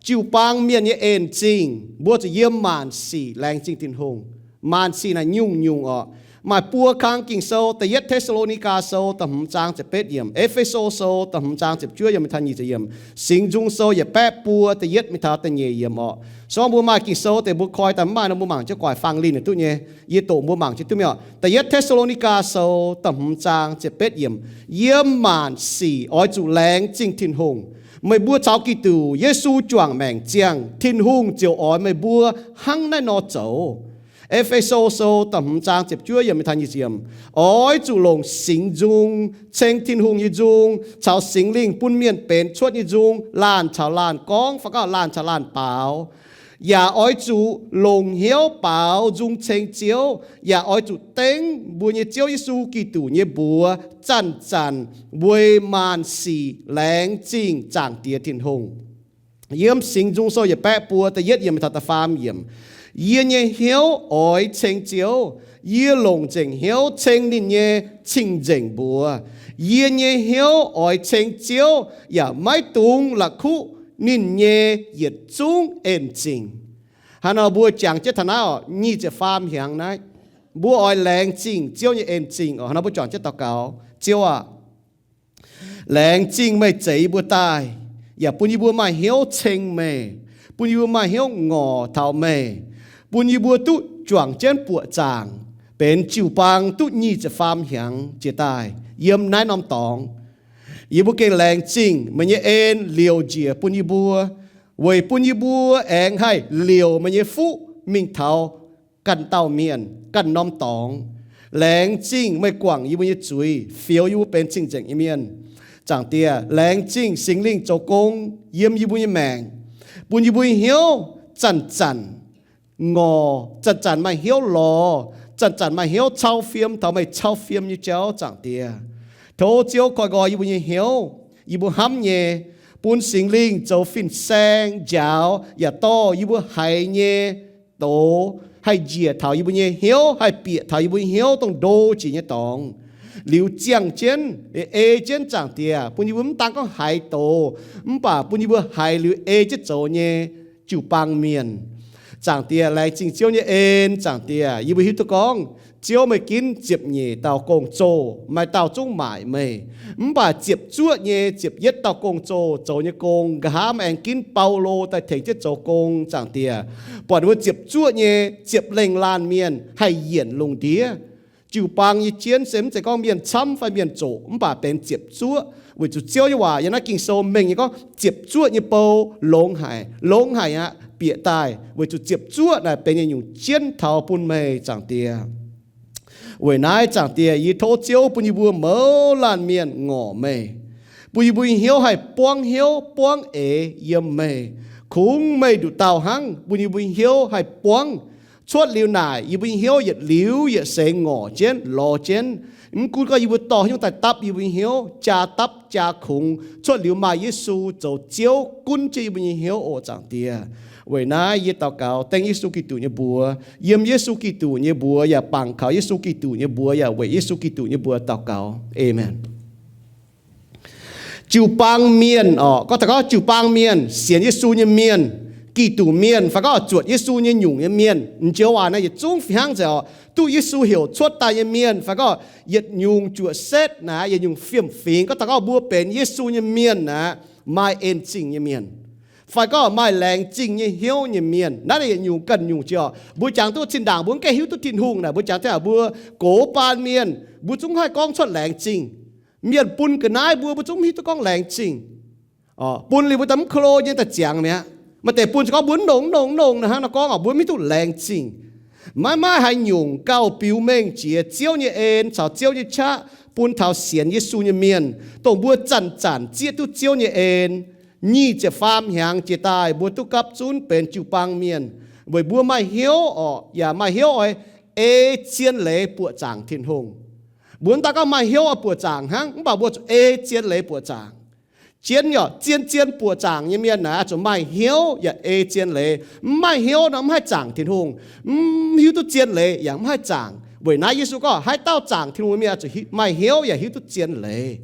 Jiu-baang mienh nyei en-zingh, mbuo zuqc yiem maanc sic laengz zingh Tin-Hungh. Maanc sic naaic nyungc-nyungc orqc. Maaih buo kang Ging-Sou, da'yietv Te^saa^lo^ni^gaa Sou da'hmz zaang ziepc betv yiemc, E^fe^so Sou da'hmz zaang ziepc juov yiemc mingh taux nyic ziepc yiemc, Singx Nzung Sou yietc baeqv buo da'yietv mingh taux da'nyeic yiemc orqc. Se gorngv mbuo maaih Ging-Sou deix mbuo koi daaih, mv maaih nor mbuo mangc jienv guaix fang linh duqv nyei. Yie doqc mbuo mangc jienv duqv mi'aqv. Da'yietv Te^saa^lo^ni^gaa Sou da'hmz zaang ziepc betv yiemc, yiem maanc sic oix zuqc laengz zingh Tin-Hungh. Meih mbuo caux Giduc Yesu juangc maengc ziangh, Tin-Hungh ziouc oix meih mbuo hnangv naaiv nor zoux. E^fe^so Sou da'hmz zaang ziepc juov yiemc mingh taux nyic ziepc yiemc, oix zuqc longc Singx Nzung ceng Tin-Hungh nyei nzung caux Singx Lingh bun mienh benx cuotv nyei nzung, laanh caux laanh gorngv fai gorngv laanh caux laanh baaux. Yaac oix zuqc longc hnyouv baaux nzung ceng Ziouv, yaac oix zuqc dengv mbuo nyei Ziouv Yesu Giduc nyei mbuox zanc-zanc weic maanc sic laengz zingh Zaangc Diex Tin-Hungh. Yiem Singx Nzung Sou yietc baeqv buo da'yietv yiemc taux da'faam yiemc, yie nyei hnyouv oix ceng Ziouv. Yie longc nzengc hnyouv ceng ninh nyei cing-nzengc mbuox. Yie nyei hnyouv oix ceng Ziouv yaac maiv dungx la'kuqv ninh nyei yietc zungv en-zingh. Hnangv nor mbuo jangx jienv taux naaiv orqc, nyic ziepc faam hnyangx naaiv, mbuo oix laengz zingh Ziouv nyei en-zingh orqc. Hnangv nor mbuo juangc jienv daux gaux, Ziouv aah! Laengz zingh meih zeix yie mbuo daaih, yaac bun yie mbuo maaih hnyouv ceng meih, bun yie mbuo maaih hnyouv ngorc taux meih, bun yie mbuo duqv juangc jienv buoqc zaangc benx jiu-baang duqv nyic ziepc faam hnyangx jiex daaih yiem naaiv norm dorngx. Yie mbuo gengh laengz zingh meih nyei en liouc njiec bun yie mbuo, weic bun yie mbuo aengx haih liouc meih nyei fuqv mingh taux ganh dauh mienh, ganh norm dorngx. Laengz zingh meih guangc yie mbuo nyei zuiz, fioux yie mbuo benx cing-nzengc nyei mienh. Zaangc Diex, laengz zingh Singx Lingh zoux gong yiem yie mbuo nyei maengc, bun yie mbuo nyei hnyouv zanc-zanc ngorc, zanc-zanc maaih hnyouv lorz, zanc-zanc maaih hnyouv cau fiem taux meih cau fiem nyei jauv, Zaangc Diex. Tov Ziouv koi nqoi yie mbuo nyei hnyouv, yie mbuo hnamv nyei, bun Singx Lingh zoux fin-saeng njaaux yaac dorh yie mbuo haiz nyei doz haih njiec taux yie mbuo nyei hnyouv, haih bieqc taux yie mbuo nyei hnyouv dongh ndo jiex nyei dorngx. Liuz ziangh jienv, ei jienv, Zaangc Diex, bun yie mbuo mv daan gorngv haiz doz, mv baac bun yie mbuo haiz liuz ei jienv zoux nyei jiu-baang mienh. Zaangc Diex, laengz zingh Ziouv nyei en. Zaangc Diex, yie mbuo hiuv duqv gorngv Ziouv meih ginv ziepc nyeic dauh gong-zoh, maaih dauh zungv maaic meih. Mv baac ziepc zuoqv nyei ziepc yietv dauh gong-zoh zoux nyei gong, nqa'haav meih aengx ginv Baulo daaih tengx jienv zoux gong, Zaangc Diex, buatc ninh mbuo ziepc zuoqv nyei ziepc lengh laanh mienh haih yienc lungh ndiev. Jiu-baang nyei jienv se mv zeiz gorngv mienh camv fai mienh zoqc, mv baac benx ziepc zuoqv, weic zuqc Ziouv nyei waac yiem naaiv Ging-Sou mengh nyei gorngv ziepc zuoqv nyei bou longx haic, longx haic aqv, bieqc daaih, weic zuqc ziepc zuoqv naaic benx yietc nyungc jienv taux bun meih, Zaangc Diex. Weic naaiv, Zaangc Diex, yie tov Ziouv bun yie mbuo mouz laanh mienh ngorc meih, bun yie mbuo nyei hnyouv haih buangv hnyouv buangv eix yiem meih. Kungx meih nduqc dauh hnangv bun yie mbuo nyei hnyouv haih buangv. Cuotv liuz naaic, yie mbuo nyei hnyouv yietc liuz yietc seix ngorc jienv, lorz jienv. Mv gunv gorngv yie mbuo dorh haaix nyungc daaih dapv yie mbuo nyei hnyouv, jaa dapv jaa kungx, cuotv liuz maaih Yesu zoux Ziouv gunv jienv yie mbuo nyei hnyouv oc, Zaangc Diex. Weic naaiv yie daux gaux dengv Yesu Giduc nyei mbuox, yiem Yesu Giduc nyei mbuox yaac bangc kaux Yesu Giduc nyei mbuox yaac weic Yesu Giduc nyei mbuox daux gaux. Aamen. Jiu-baang mienh orqc, gorngv daux gaux jiu-baang mienh, sienx Yesu nyei mienh, Giduc mienh, fai gorngv zuotc Yesu nyei nyungc nyei mienh, m'njoux waac naaiv yietc zungv fih hnangv nzengc orqc. Duqv Yesu heuc cuotv daaih nyei mienh, fai gorngv yietc nyungc juoqc setv naaic, yietc nyungc fiem-fingx, gorngv daux gaux mbuo benx Yesu nyei mienh naaic, maaih en-zingh nyei mienh, fai gorngv maaih laengz zingh nyei hnyouv nyei mienh. Naaiv yietc nyungc ganh nyungc jiex orqc. Mbuo jangx duqv zinh ndaangc mbuo mv gaengh hiuv duqv Tin-Hungh naaic, mbuo jangx taux mbuo gox baan mienh, mbuo zungv mv haih gorngv cuotv laengz zingh. Mienh bun ga'naaiv mbuo, mbuo zungv mv hiuv duqv gorngv laengz zingh. Bun liuz mbuo daaih mv klo nyei daaih ziangx mi'aqv. Maaih deix bun se gorngv mbuo mv longx, mv longx, mv longx, hnangv nor gorngv orqc, mbuo mv hiuv duqv laengz zingh. Maiv maaih haaix nyungc gauh biux mengh jiex Ziouv nyei en caux Ziouv nyei qaqv bun taux sienx Yesu nyei mienh, dongh mbuo zanc-zanc zieqv duqv Ziouv nyei en. Nyic ziepc faam hnyangx jiex daaih mbuo duqv gapv zunv benx jiu-baang mienh, weic mbuo maaih hnyouv orqc, yaac maaih hnyouv oix ei zien leiz buoqc zaangc Tin-Hungh. Mbuo mv daan gorngv maaih hnyouv oix buoqc zaangc hnangv, mv baac mbuo zuqc ei zien leiz buoqc zaangc. Jienv yaac zien-zien buoqc zaangc nyei mienh naaic zuqc maaih hnyouv yaac ei zien leiz. Mv maaih hnyouv nor mv haih zaangc Tin-Hungh. Mv hiuv duqv zien leiz yaac mv haih zaangc. Weic naaiv Yesu gorngv haaix dauh zaangc Tin-Hungh nyei mienh zuqc maaih hnyouv yaac hiuv duqv zien leiz.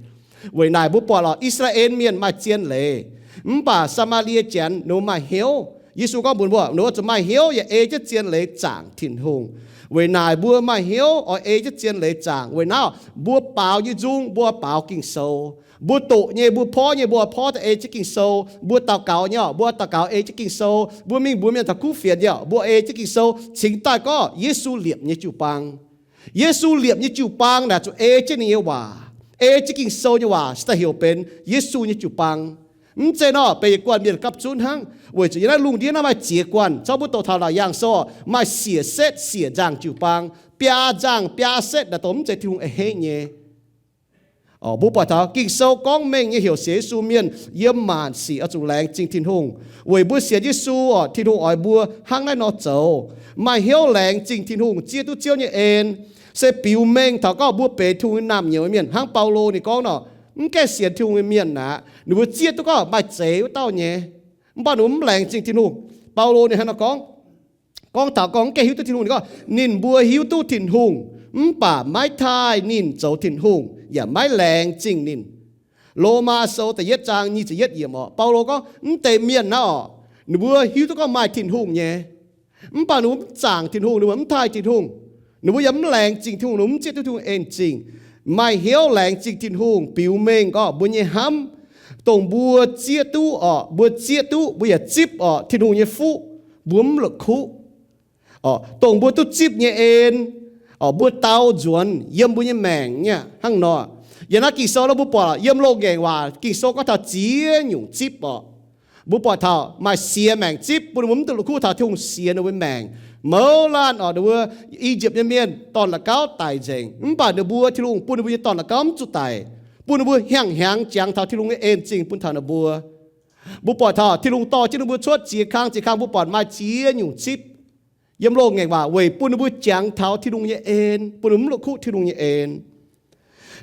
Weic naaic mbuo buatc lorqc, I^saa^laa^en Mienh maaih zien leiz. Mv baac Saa^maa^lie Janx ninh mbuo maaih hnyouv. Yesu gorngv mbuox mbuo, ninh mbuo zuqc maaih hnyouv yaac ei jienv zien leiz zaangc Tin-Hungh. Weic naaic mbuo maaih hnyouv oix ei jienv zien leiz zaangc. Weic naaiv mbuo baaux nyei nzung mbuo baaux Ging-Sou. Mbuo doqc nyei, mbuo porv nyei, mbuo porv daaih ei jienv Ging-Sou. Mbuo daux gaux nyei, mbuo daux gaux ei jienv Ging-Sou. Mbuo mingh mbuox mienh taux kuv fienx nyei, mbuo ei jienv Ging-Sou. Cingx daaih gorngv Yesu liepc nyei jiu-baang. Yesu liepc nyei jiu-baang naaic zuqc ei jienv ninh nyei waac, ei jienv Ging-Sou nyei waac se daaih heuc benx Yesu nyei jiu-baang. Mv zeiz nor benx yietc guanh mienh gapv zunv hnangv, weic zuqc yiem naaiv lungh ndiev naaiv maaih ziex guanh. Cov mbuo doqc taux Laauc Yaangh Sou maaih siec setv siec nzangh jiu-baang, biaa nzangh biaa setv naaic dongh mv zeiz Tin-Hungh a'hneiv nyei. Mbuo buatc taux Ging-Sou gorngv mengh nyei heuc sienx Yesu mienh yiem maanc sic oix zuqc laengz zingh Tin-Hungh. Weic mbuo sienx Yesu orqc, Tin-Hungh oix mbuo hnangv naaiv nor zoux, maaih hnyouv laengz zingh Tin-Hungh, zieqv duqv Ziouv nyei en. Se biux mengh taux gorngv mbuo benx Tin-Hungh nyei naamh nyouz mienh, hnangv Baulo ninh gorngv nor, mv gaengh sienx Tin-Hungh nyei mienh aqv, ninh mbuo zieqv duqv gorngv maaih zeix wuov dauh nyei, mv baac ninh mbuo mv laengz zingh Tin-Hungh. Baulo ninh hnangv nor gorngv, gorngv taux gorngv mv gaengh hiuv duqv Tin-Hungh, ninh gorngv, ninh mbuo hiuv duqv Tin-Hungh, mv baac maiv taaih ninh zoux Tin-Hungh yaac maiv laengz zingh ninh. Lomaa Sou da'yietv zaang nyic ziepc yietv yiemc orqc, Baulo gorngv mv deix mienh naaiv orqc, ninh mbuo hiuv duqv gorngv maaih Tin-Hungh nyei, mv baac ninh mbuo mv zaangc Tin-Hungh, ninh mbuo mv taaih Tin-Hungh, ninh mbuo yaac mv laengz zingh Tin-Hungh, ninh mbuo mv zieqv duqv Tin-Hungh en-zingh. Maaih hnyouv laengz zingh Tin-Hungh biux mengh gorngv mbuo nyei hnamv, dongh mbuo zieqv duqv orqc, mbuo zieqv duqv, mbuo yaac zipv orqc Tin-Hungh nyei fuqv, mbuo mv la'kuqv. Dongh mbuo duqv zipv nyei en, mbuo dau nzuonx yiem mbuo nyei maengc nyei hnangv nor. Yiem naaiv Ging-Sou nor mbuo buatc yiem loz-ngaengc waac Ging-Sou gorngv taux ziex nyungc zipv orqc. Mbuo buatc taux maaih siex maengc zipv bun ninh mbuo mv duqv la'kuqv taux Tin-Hungh siex ninh mbuo maengc. Mouz laanh orqc, ninh mbuo I^yipv nyei mienh dorn-la'gauv daic nzengc, mv baac ninh mbuo Tin-Hungh bun ninh mbuo nyei dorn-la'gauv mv zuqc daic, bun ninh mbuo hnyangx-hnyangx jangx taux Tin-Hungh nyei en-zingh bun taux ninh mbuo. Mbuo buatc taux Tin-Hungh dorh jienv ninh mbuo cuotv ziex kang ziex kang, mbuo buatc maaih ziex nyungc zipv yiem loz-ngaengc waac weic bun ninh mbuo jangx taux Tin-Hungh nyei en, bun ninh mbuo mv la'kuqv Tin-Hungh nyei en.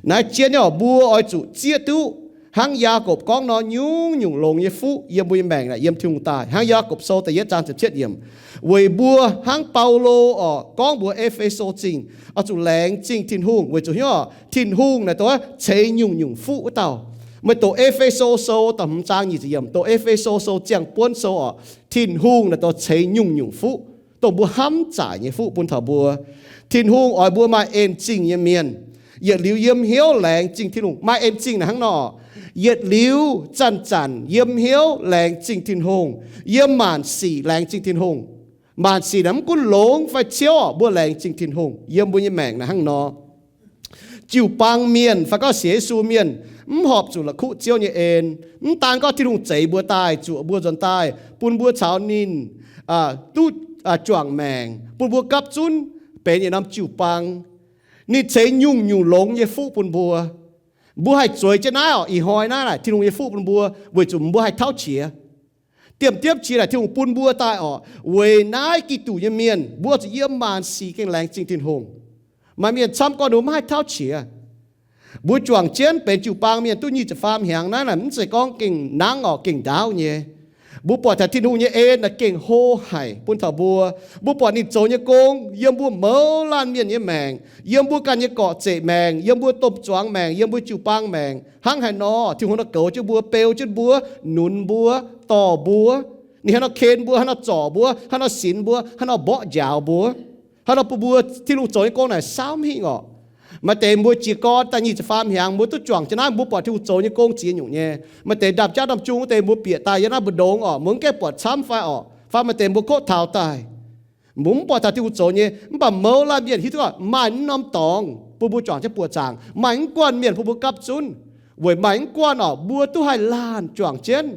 Naaiv jienv nyei orqc, mbuo oix zuqc zieqv duqv hnangv Yaagorpc gorngv nor, nyungc-nyungc longx nyei fuqv yiem mbuo nyei maengc naaic yiem Tin-Hungh daaih. Hnangv Yaagorpc Sou da'yietv zaang ziepc cietv yiemc, weic mbuo hnangv Baulo orqc gorngv mbuox E^fe^so Zingh, oix zuqc laengz zingh Tin-Hungh weic zuqc hnyouv orqc, Tin-Hungh naaic dongh ceix nyungc-nyungc fuqv wuov dauh. Meih doqc E^fe^so Sou da'hmz zaang nyic ziepc yiemc, doqc E^fe^so Sou ziangh buonv sou orqc, Tin-Hungh naaic dongh ceix nyungc-nyungc fuqv, dongh mbuo hnamv zaaic nyei fuqv bun taux mbuo. Tin-Hungh oix mbuo maaih en-zingh nyei mienh. Yietc liuz yiem hnyouv laengz zingh Tin-Hungh. Maaih en-zingh naaic hnangv nor, yietc liuz zanc-zanc yiem hnyouv laengz zingh Tin-Hungh, yiem maanc sic laengz zingh Tin-Hungh. Maanc sic naaic mv gunv longx fai ciouv orqc, mbuo laengz zingh Tin-Hungh yiem mbuo nyei maengc naaic hnangv nor. Jiu-baang mienh fai gorngv sienx Yesu mienh mv horpc zuqc la'kuqv Ziouv nyei en. Mv daan gorngv Tin-Hungh zeix mbuo daaih, zuoqc mbuo nzuonx daaih, bun mbuo caux ninh duqv juangc maengc, bun mbuo gapv zunv benx yietc norm jiu-baang. Ninh ceix nyungc-nyungc longx nyei fuqv bun mbuo. Mbuo haih zueiz jienv naaiv orqc, ih hnoi naaiv naaic Tin-Hungh nyei fuqv bun mbuo weic zuqc mbuo haih tauv qiex. Diemv-diemv qiex naaic Tin-Hungh bun mbuo daaih orqc, weic naaiv Giduc nyei mienh mbuo zuqc yiem maanc sic gengh laengz zingh Tin-Hungh. Maaih mienh camv gorngv ninh mbuo maiv haih tauv qiex. Mbuo juangc jienv benx jiu-baang mienh duqv nyic ziepc faam hnyangx naaiv, naaic mv zeiz gorngv gengh nangv orqc, gengh ndaauv nyei. Mbuo buatc taux Tin-Hungh nyei en naaic gengh hlo haic bun taux mbuo. Mbuo buatc ninh zoux nyei gong yiem mbuo mouz laanh mienh nyei maengc, yiem mbuo ganh nyei gorqv-zeqc maengc, yiem mbuo domh zuangx maengc, yiem mbuo jiu-baang maengc. Hnangv haaix nor Tin-Hungh nor goux jienv mbuo, beu jienv mbuo, nunz mbuo, dorh mbuo. Ninh haaix nor ken mbuo, haaix nor zorc mbuo, haaix nor sinx mbuo, haaix nor mborqv njaaux mbuo, haaix nor bun mbuo Tin-Hungh zoux nyei gong naaic saauv mv hingh orqc. Maaih deix mbuo jiez gorn daaih nyic ziepc faam hnyangx mbuo duqv juangc jienv naaiv, mbuo buatc Tin-Hungh zoux nyei gong ziex nyungc nyei. Maaih deix ndapv jaav ndapv jung deix mbuo bieqc daaih yiem naaiv mbu'ndongx orqc, mbuo mv gaengh buatc camv fai orqc, fai maaih deix mbuo kotv taux daaih. Mbuo mv buatc taux Tin-Hungh zoux nyei, mv baac mouz laanh mienh hiuv duqv maaih mv norm dorngx bun mbuo juangc jienv buoqc zaangc. Maaih mv guanh mienh bun mbuo gapv zunv, weic maaih mv guanh orqc, mbuo duqv haih laanh juangc jienv,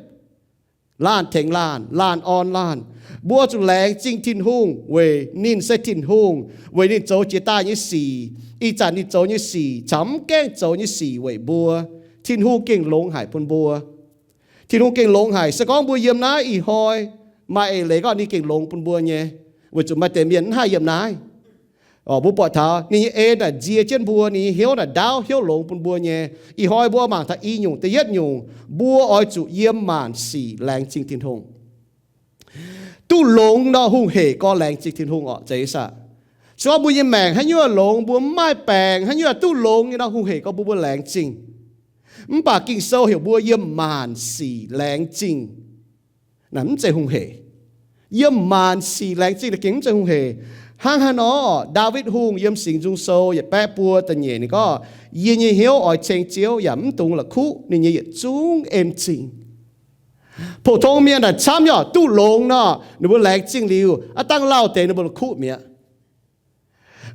laanh tengx laanh, laanh orn laanh. Mbuo zuqc laengz zingh Tin-Hungh weic ninh se Tin-Hungh, weic ninh zoux jiex daaih nyei sic, ih zanc ninh zoux nyei sic caux mv gaengh zoux nyei sic weic mbuo. Tin-Hungh gengh longx haic bun mbuo. Tin-Hungh gengh longx haic. Se gorngv mbuo yiem naaiv ih hnoi, maaih eix leiz gorngv ninh gengh longx bun mbuo nyei, weic zuqc maaih deix mienh mv haih yiem naaiv. Mbuo buatc taux ninh nyei en naaic nzie jienv mbuo, ninh nyei hnyouv naaic ndaauv hnyouv longx bun mbuo nyei. Ih hnoi mbuo mangc taux i nyungc, da'yietv nyungc, mbuo oix zuqc yiem maanc sic laengz zingh Tin-Hungh. Duqv longx nor hungh heic gorx laengz zingh Tin-Hungh orqc, zeiz saah? Se gorngv mbuo nyei maengc haaix nyungc longx, mbuo mv maaih baengc haaix nyungc duqv longx nyei nor, hungh heic gorx bun mbuo laengz zingh. Mv baac Ging-Sou heuc mbuo yiem maanc sic laengz zingh. Naaiv mv zeiz hungh heic. Yiem maanc sic laengz zingh naaiv gengh mv zeiz hungh heic. Hnangv haaix nor, Ndaawitv Hungh yiem Singx Nzung Sou yietc baeqv buo da'nyeic ninh gorngv, yie nyei hnyouv oix ceng Ziouv yaac mv dungx la'kuqv ninh nyei yietc zungv en-zingh. Pou-tong mienh naaic camv nyei duqv longx nor, ninh mbuo laengz zingh liuz, aav dangh lauh deix ninh mbuo la'kuqv mi'aqv.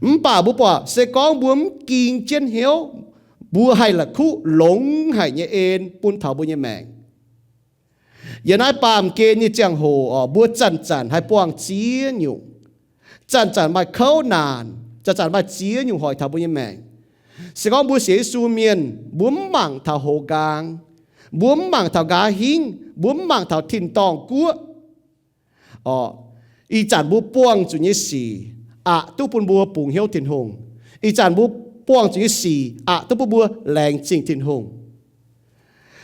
Mv baac mbuo buatc se gorngv mbuo mv ging jienv hnyouv, mbuo haih la'kuqv longx haic nyei en bun taux mbuo nyei maengc. Yiem naaiv baamh gen nyei ziangh hoc oc, mbuo zanc-zanc haih buangh ziex nyungc. Zanc-zanc maaih kouv naanc, zanc-zanc maaih ziex nyungc hoic taux mbuo nyei maengc. Se gorngv mbuo sienx Yesu mienh, mbuo mv mangc taux hoz nqaang, mbuo mv mangc taux nqa'haav hingv, mbuo mv mangc taux tin-dorngh guoqv, oc, ih zanc mbuo buangh zuqc nyei sic aqc duqv bun mbuo bungx hnyouv Tin-Hungh. Ih zanc mbuo buangh zuqc nyei sic aqc duqv bun mbuo laengz zingh Tin-Hungh.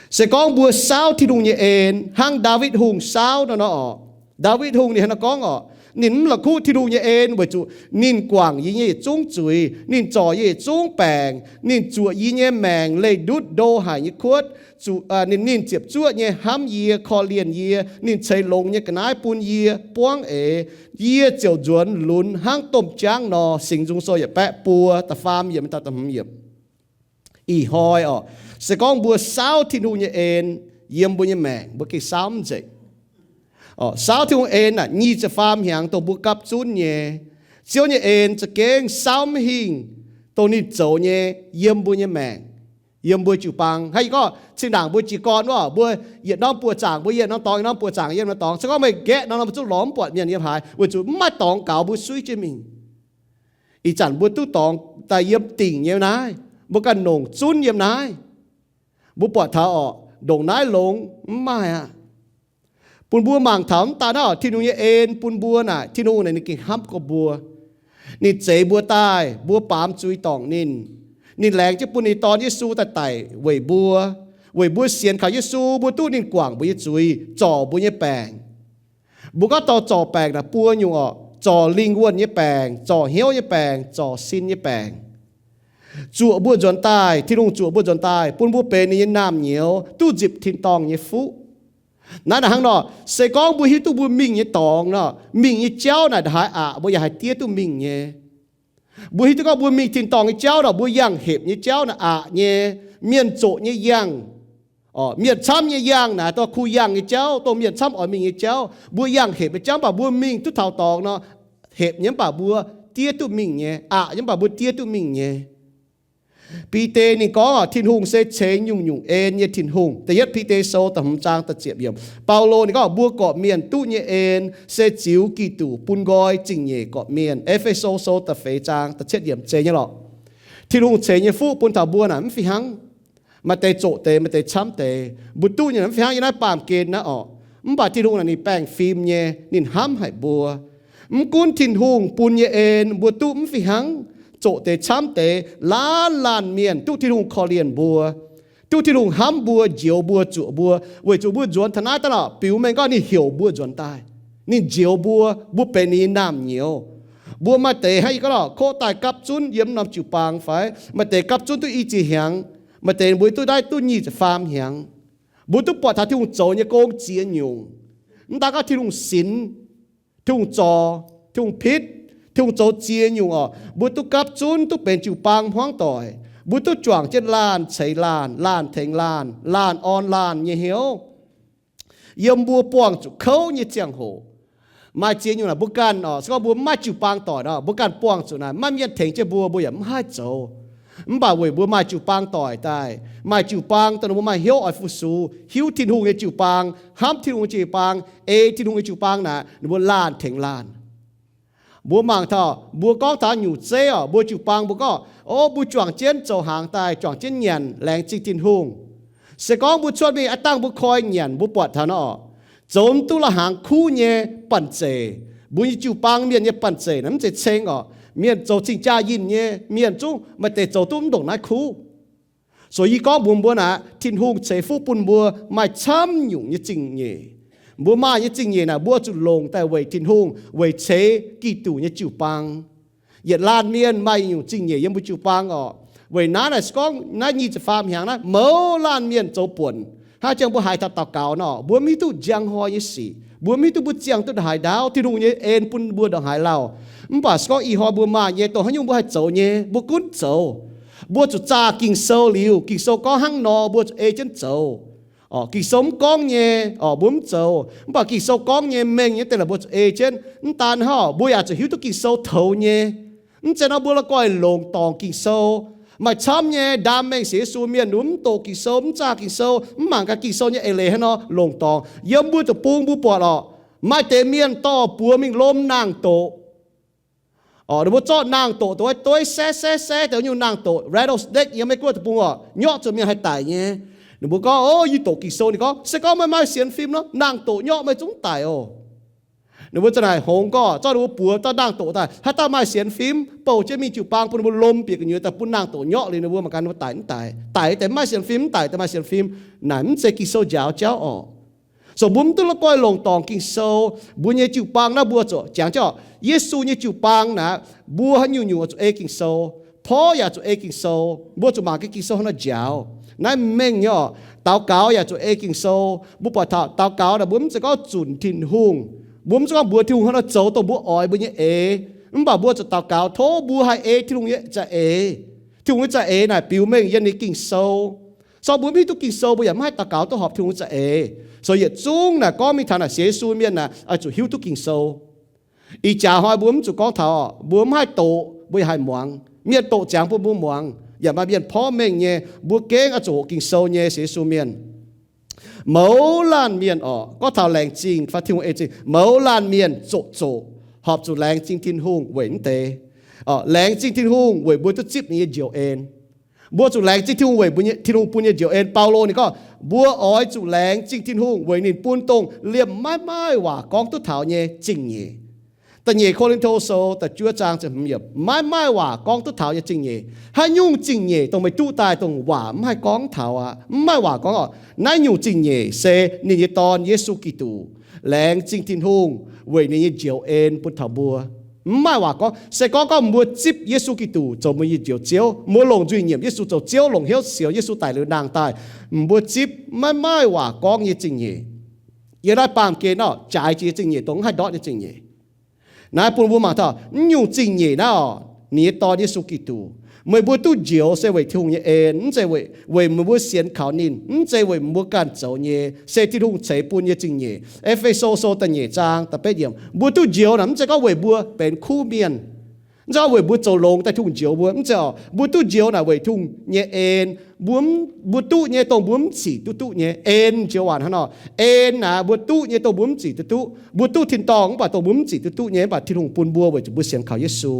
Se gorngv mbuo saauv Tin-Hungh nyei en hnangv Ndaawitv Hungh saauv nor nor oc. Ndaawitv Hungh ninh hnangv naaiv gorngv oc, ninh mv la'kuqv Tin-Hungh nyei en weic zuqc ninh guangc yie nyei yietc zungv zuiz, ninh zorc yie yietc zungv baengc, ninh zuoqc yie nyei maengc leih ndutv ndo haic nyei kuotv, zuqc, ninh, ninh ziepc zuoqv nyei hnamv yie, korv-lienh yie, ninh ceix longx nyei ga'naaiv bun yie buangv eix, yie ziouc nzuonx lunx hnangv domh jaangv nor. Singx Nzung Sou yietc baeqv buo da'faam yiemc da'hmz yiemc. Ih hnoi oc, se gorngv mbuo saauv Tin-Hungh nyei en yiem mbuo nyei maengc, mbuo gengh saauv mv nzengc. Oc, saauv Tin-Hungh en aeqv, nyic ziepc faam hnyangx dongh mbuo gapv zunv nyei. Ziouv nyei en za'gengh saauv mv hingh dongh ninh zoux nyei yiem mbuo nyei maengc, yiem mbuo jiu-baang. Hnangv yie gorngv, zinh ndaangc mbuo jiez gorn wuov, mbuo yietc norm buoqc zaangc, mbuo yietc norm dorngx, yietc norm buoqc zaangc, yietc norm dorngx. Se gorngv meih nqaeqv nor, mbuo zungv lorz mv buatc mienh yiem haaix, weic zuqc mv maaih dorngx gaux mbuo suiv jienv mingh. Ih zanc mbuo duqv dorngx daaih yiem dingc nyei naaiv, mbuo ganh nongc zunv yiem naaiv. Mbuo buatc taux oc, ndongc naaiv longx mv maaih aqv. Bun mbuo mangc taux mv daaih naaiv oc, Tin-Hungh nyei en bun mbuo naaic, Tin-Hungh naaic ninh gengh hnamv gorx mbuo. Ninh zeix mbuo daaih, mbuo baamz zuiz dorngc ninh. Ninh laengz jienv bun ninh Dorn Yesu daaih daic weic mbuo. Weic mbuo sienx kaux Yesu, mbuo duqv ninh guangc mbuo nyei zuiz, zorc mbuo nyei baengc. Mbuo gorngv dorh zorc baengc naaic buo nyungc oc, zorc lingh wuonh nyei baengc, zorc hnyouv nyei baengc, zorc sin nyei baengc. Zuoqc mbuo nzuonx daaih, Tin-Hungh zuoqc mbuo nzuonx daaih, bun mbuo benx ninh nyei naamh nyouz, duqv nzipc tin-dorngh nyei fuqv. Naaiv naaic hnangv nor, se gorngv mbuo hiuv duqv mbuo mingh nyei dorngx nor, mingh nyei jauv naaic ndongc haaix aqc, mbuo yaac haih diev duqv mingh nyei. Mbuo hiuv duqv gorngv mbuo mingh tin-dorngh nyei jauv nor, mbuo yangh hepc nyei jauv naaic aqc nyei, mienh zoqc nyei yangh, mienh camv nyei yangh naaic, dongh kuh yangh nyei jauv, dongh mienh camv oix mingh nyei jauv, mbuo yangh hepc nyei jauv, mv baac mbuo mingh duqv taux dorngx nor, hepc nyei mv baac mbuo diev duqv mingh nyei, aqc nyei mv baac mbuo diev duqv mingh nyei. Bide ninh gorngv oc, Tin-Hungh se ceix nyungc-nyungc en nyei Tin-Hungh. Da'yietv Bide Sou da'hmz zaang da'ziepc yiemc, Baulo ninh gorngv mbuo gorqv-mienh duqv nyei en se ziux Giduc bun nqoi zingh nyeic gorqv-mienh. E^fe^so Sou da'feix zaang da'cietv yiemc zeiz nyei lorqc. Tin-Hungh ceix nyei fuqv bun taux mbuo naaic mv fih hnangv. Maaih deix zoqc deix, maaih deix camv deix. Mbuo duqv nyei naaic mv fih hnangv yiem naaiv baamh gen naaiv oc. Mv baac Tin-Hungh naaic ninh baengh fim nyei, ninh hnamv haic mbuo. Mv gunv Tin-Hungh bun nyei en mbuo duqv mv fih hnangv, zoqc deix camv deix, laanh laanh mienh duqv Tin-Hungh korv-lienh mbuo, duqv Tin-Hungh hnamv mbuo, njoux mbuo, zuoqc mbuo, weic zuqc mbuo nzuonx taux naaiv daaih lorqc, biux mengh gorngv ninh heuc mbuo nzuonx daaih. Ninh njoux mbuo, mbuo benx ninh nyei naamh nyouz. Mbuo maaih deix hnangv yie gorngv lorqc, koqv daaih gapv zunv yiem norm jiu-baang fai maaih deix gapv zunv duqv i ziex hnyangx, maaih deix mbuo duqv naaiv duqv nyic ziepc faam hnyangx. Mbuo duqv buatc taux Tin-Hungh zoux nyei gong ziex nyungc. Mv daan gorngv Tin-Hungh sinx, Tin-Hungh zorc, Tin-Hungh pitv, Tin-Hungh zoux ziex nyungc oc. Mbuo duqv gapv zunv duqv benx jiu-baang hmuangv doic. Mbuo duqv juangc jienv laanh ceix laanh, laanh tengx laanh, laanh orn laanh nyei hnyouv. Yiem mbuo buangh zuqc kouv nyei ziangh hoc, maaih ziex nyungc naaic mbuo ganh oc, se gorngv mbuo mv maaih jiu-baang doic nor, mbuo ganh buangh zuqc naaic, mv maaih mienh tengx jienv mbuo, mbuo yaac mv haih zoux. Mv baac weic mbuo maaih jiu-baang doic daaih, maaih jiu-baang dongh mbuo maaih hnyouv oix fu-sux, hiuv Tin-Hungh nyei jiu-baang, hnamv Tin-Hungh nyei jiu-baang, ei Tin-Hungh nyei jiu-baang naaic, ninh mbuo laanh tengx laanh. Mbuo mangc taux, mbuo gorngv taux nyungc zeiv oc, mbuo jiu-baang mbuo gorngv, o, mbuo juangc jienv zoux hnaangx daaih, juangc jienv nyanc, laengz zingh Tin-Hungh. Se gorngv mbuo cuotv mingh aav dangh mbuo koi nyanc, mbuo buatc taux nor, zoux mv duqv la'hnaangx kuv nyei banh zeic, mbuo nyei jiu-baang mienh nyei banh zeic naaic mv zeiz ceng oc. Mienh zoux cing-jaa yinh nyei, mienh zungv maaih deix zoux duqv mv ndongc naaiv kuv. So yie gorngv mbuox mbuo naaic, Tin-Hungh ceix fuqv bun mbuo maaih camv nyungc nyei zingh nyeic. Mbuo maaih nyei zingh nyeic naaic, mbuo zuqc longc daaih weic Tin-Hungh, weic ceix Giduc nyei jiu-baang. Yietc laanh mienh maaih nyungc zingh nyeic yiem mbuo jiu-baang oc. Weic naaiv naaic se gorngv naaiv nyic ziepc faam hnyangx naaiv mouz laanh mienh zoux buonc. Hnangv jangx mbuo haiz taux daux gaux nor, mbuo mv hiuv duqv njang hnoi nyei sic. Mbuo mv hiuv duqv mbuo ziangh duqv ndongc haaix ndaauv, Tin-Hungh nyei en bun mbuo ndongc haaix lauh. Mv baac se gorngv ih hnoi mbuo maaih nyei dongh haaix nyungc mbuo haih zoux nyei, mbuo gunv zoux. Mbuo zuqc zaah Ging-Sou liuz, Ging-Sou gorngv hnangv nor, mbuo zuqc ei jienv zoux. Ging-Sou mv gorngv nyei, mbuo mv zoux. Mv baac Ging-Sou gorngv nyei, mengh nyei deix laaix mbuo zuqc ei jienv. Mv daan hnangv, mbuo yaac zuqc hiuv duqv Ging-Sou toux nyei. Mv zeiz nor mbuo la'guaih longc dorngc Ging-Sou, maaih camv nyei ndaam mengh sienx Yesu mienh ninh mbuo mv doqc Ging-Sou, mv zaah Ging-Sou, mv mangc gaax Ging-Sou nyei eix leiz hnangv nor longc dorngc. Yiem mbuo deic-bung mbuo buatc lorqc, maaih deix mienh dorh buoz mingh lomh naang-doqc. Ninh mbuo zorqv naang-doqc dongh wuov dueiv saev saev saev deix nyungc naang-doqc, rattlesnake, yiem Meiv Guoqv deic-bung orqc, nyorqv zuqc mienh haih daic nyei. Ninh mbuo gorngv, O, yie doqc Ging-Sou. Ninh gorngv, Se gorngv meih maaih sienx fim nor, naang-doqc nyorqv meih zungv daic oc. Ninh mbuo za'naaic hngongx gorngv zorqv ninh mbuo buoz dorh naang-doqc daaih, haaix dauh maaih sienx fim, bouh jienv mingh jiu-baang bun ninh mbuo lomh bieqc gu'nyuoz daaih bun naang-doqc nyorqv liuz ninh mbuo mangc gaax ninh mbuo daic mv daic. Daic deix maaih sienx fim, mv daic deix maaih sienx fim. Naaic mv zeiz Ging-Sou njaaux jauv orqc. So mbuo mv duqv la'guaih longc dorngc Ging-Sou. Mbuo nyei jiu-baang naaiv mbuo zuqc jangx jienv orqc, Yesu nyei jiu-baang naaic, mbuo haaix nyungc-nyungc zuqc ei Ging-Sou. Porv yaac zuqc ei Ging-Sou. Mbuo zuqc mangc gaax Ging-Sou hnangv haaix nor njaaux. Naaiv mengh nyei orqc. Daux gaux yaac zuqc ei Ging-Sou. Mbuo buatc taux daux gaux naaic mbuo mv zeiz gorngv zunc Tin-Hungh. Mbuo mv zeiz gorngv mbuox Tin-Hungh hnangv haaix nor zoux dongh mbuo oix mbuo nyei eix. Mv baac mbuo zuqc daux gaux tov mbuo haih ei Tin-Hungh nyei za'eix. Tin-Hungh nyei za'eix naaic biux mengh yiem ninh Ging-Sou. So mbuo mv hiuv duqv Ging-Sou mbuo yaac mv haih daux gaux duqv horpc Tin-Hungh nyei za'eix. So yietc zungv naaic gorngv mingh taux naaic sienx Yesu mienh naaic oix zuqc hiuv duqv Ging-Sou. Ih jaax hnoi mbuo mv zuqc gorngv taux mbuo mv haih doqc mbuo yaac haih muangx. Mienh doqc ziangx bun mbuo muangx. Yaac maaih mienh porv mengh nyei, mbuo gengh oix zuqc hoqc Ging-Sou nyei sienx Yesu mienh. Mouz laanh mienh orqc, gorngv taux laengz zingh fai Tin-Hungh ei zingh, mouz laanh mienh zoqc zoqc horpc zuqc laengz zingh Tin-Hungh weic mv deix. Laengz zingh Tin-Hungh weic mbuo duqv zipv ninh nyei njoux en. Mbuo zuqc laengz zingh Tin-Hungh weic Tin-Hungh bun nyei njoux en. Baulo ninh gorngv, mbuo oix zuqc laengz zingh Tin-Hungh weic ninh bun dongh liemh maiv maaih waac gorngv duqv taux nyei zingh nyeic. Da'nyeic Ko^lin^to Sou da'juov zaang ziepc hmz yiemc, maiv maaih waac gorngv duqv taux nyei zingh nyeic. Haaix nyungc zingh nyeic dongh meih duqv daaih dongh waac mv haih gorngv taux aqv, mv maaih waac gorngv orqc. Naaiv nyungc zingh nyeic se ninh nyei Dorn, Yesu Giduc. Laengz zingh Tin-Hungh weic ninh nyei njoux en bun taux mbuo. Mv maaih waac gorngv. Se gorngv gorngv mbuo zipv Yesu Giduc zoux mbuo nyei Njoux Ziouv, mbuo longc nzuih nyiemc Yesu zoux Ziouv, longc hnyouv sioux Yesu daic liuz nangh daaih, mbuo zipv maiv maaih waac gorngv nyei zingh nyeic. Yiem naaiv baamh gen orqc, jaaix jiex zingh nyeic, dongh mv haih ndortv nyei zingh nyeic. Naaiv bun mbuo mangc taux mv nyungc zingh nyeic naaiv orqc, ninh nyei Dorn, Yesu Giduc. Meih mbuo duqv njoux se weic Tin-Hungh nyei en, mv zeiz weic, weic meih mbuo sienx kaux ninh, mv zeiz weic mbuo ganh zoux nyei, se Tin-Hungh ceix bun nyei zingh nyeic. E^fe^so Sou da'nyeic zaang da'betv yiemc, mbuo duqv njoux naaic mv zeiz gorngv weic mbuo benx kuv mienh, mv zeiz gorngv weic mbuo zoux longx daaih Tin-Hungh njoux mbuo, mv zeiz orqc. Mbuo duqv njoux naaic weic Tin-Hungh nyei en. Mbuo, mbuo duqv nyei dongh mbuo mv zic duqv duqv nyei. En joux waac hnangv nor. En naaic mbuo duqv nyei dongh mbuo mv zic duqv duqv. Mbuo duqv tin-dorngh mv baac dongh mbuo mv zic duqv duqv nyei, mv baac Tin-Hungh bun mbuo weic zuqc mbuo sienx kaux Yesu.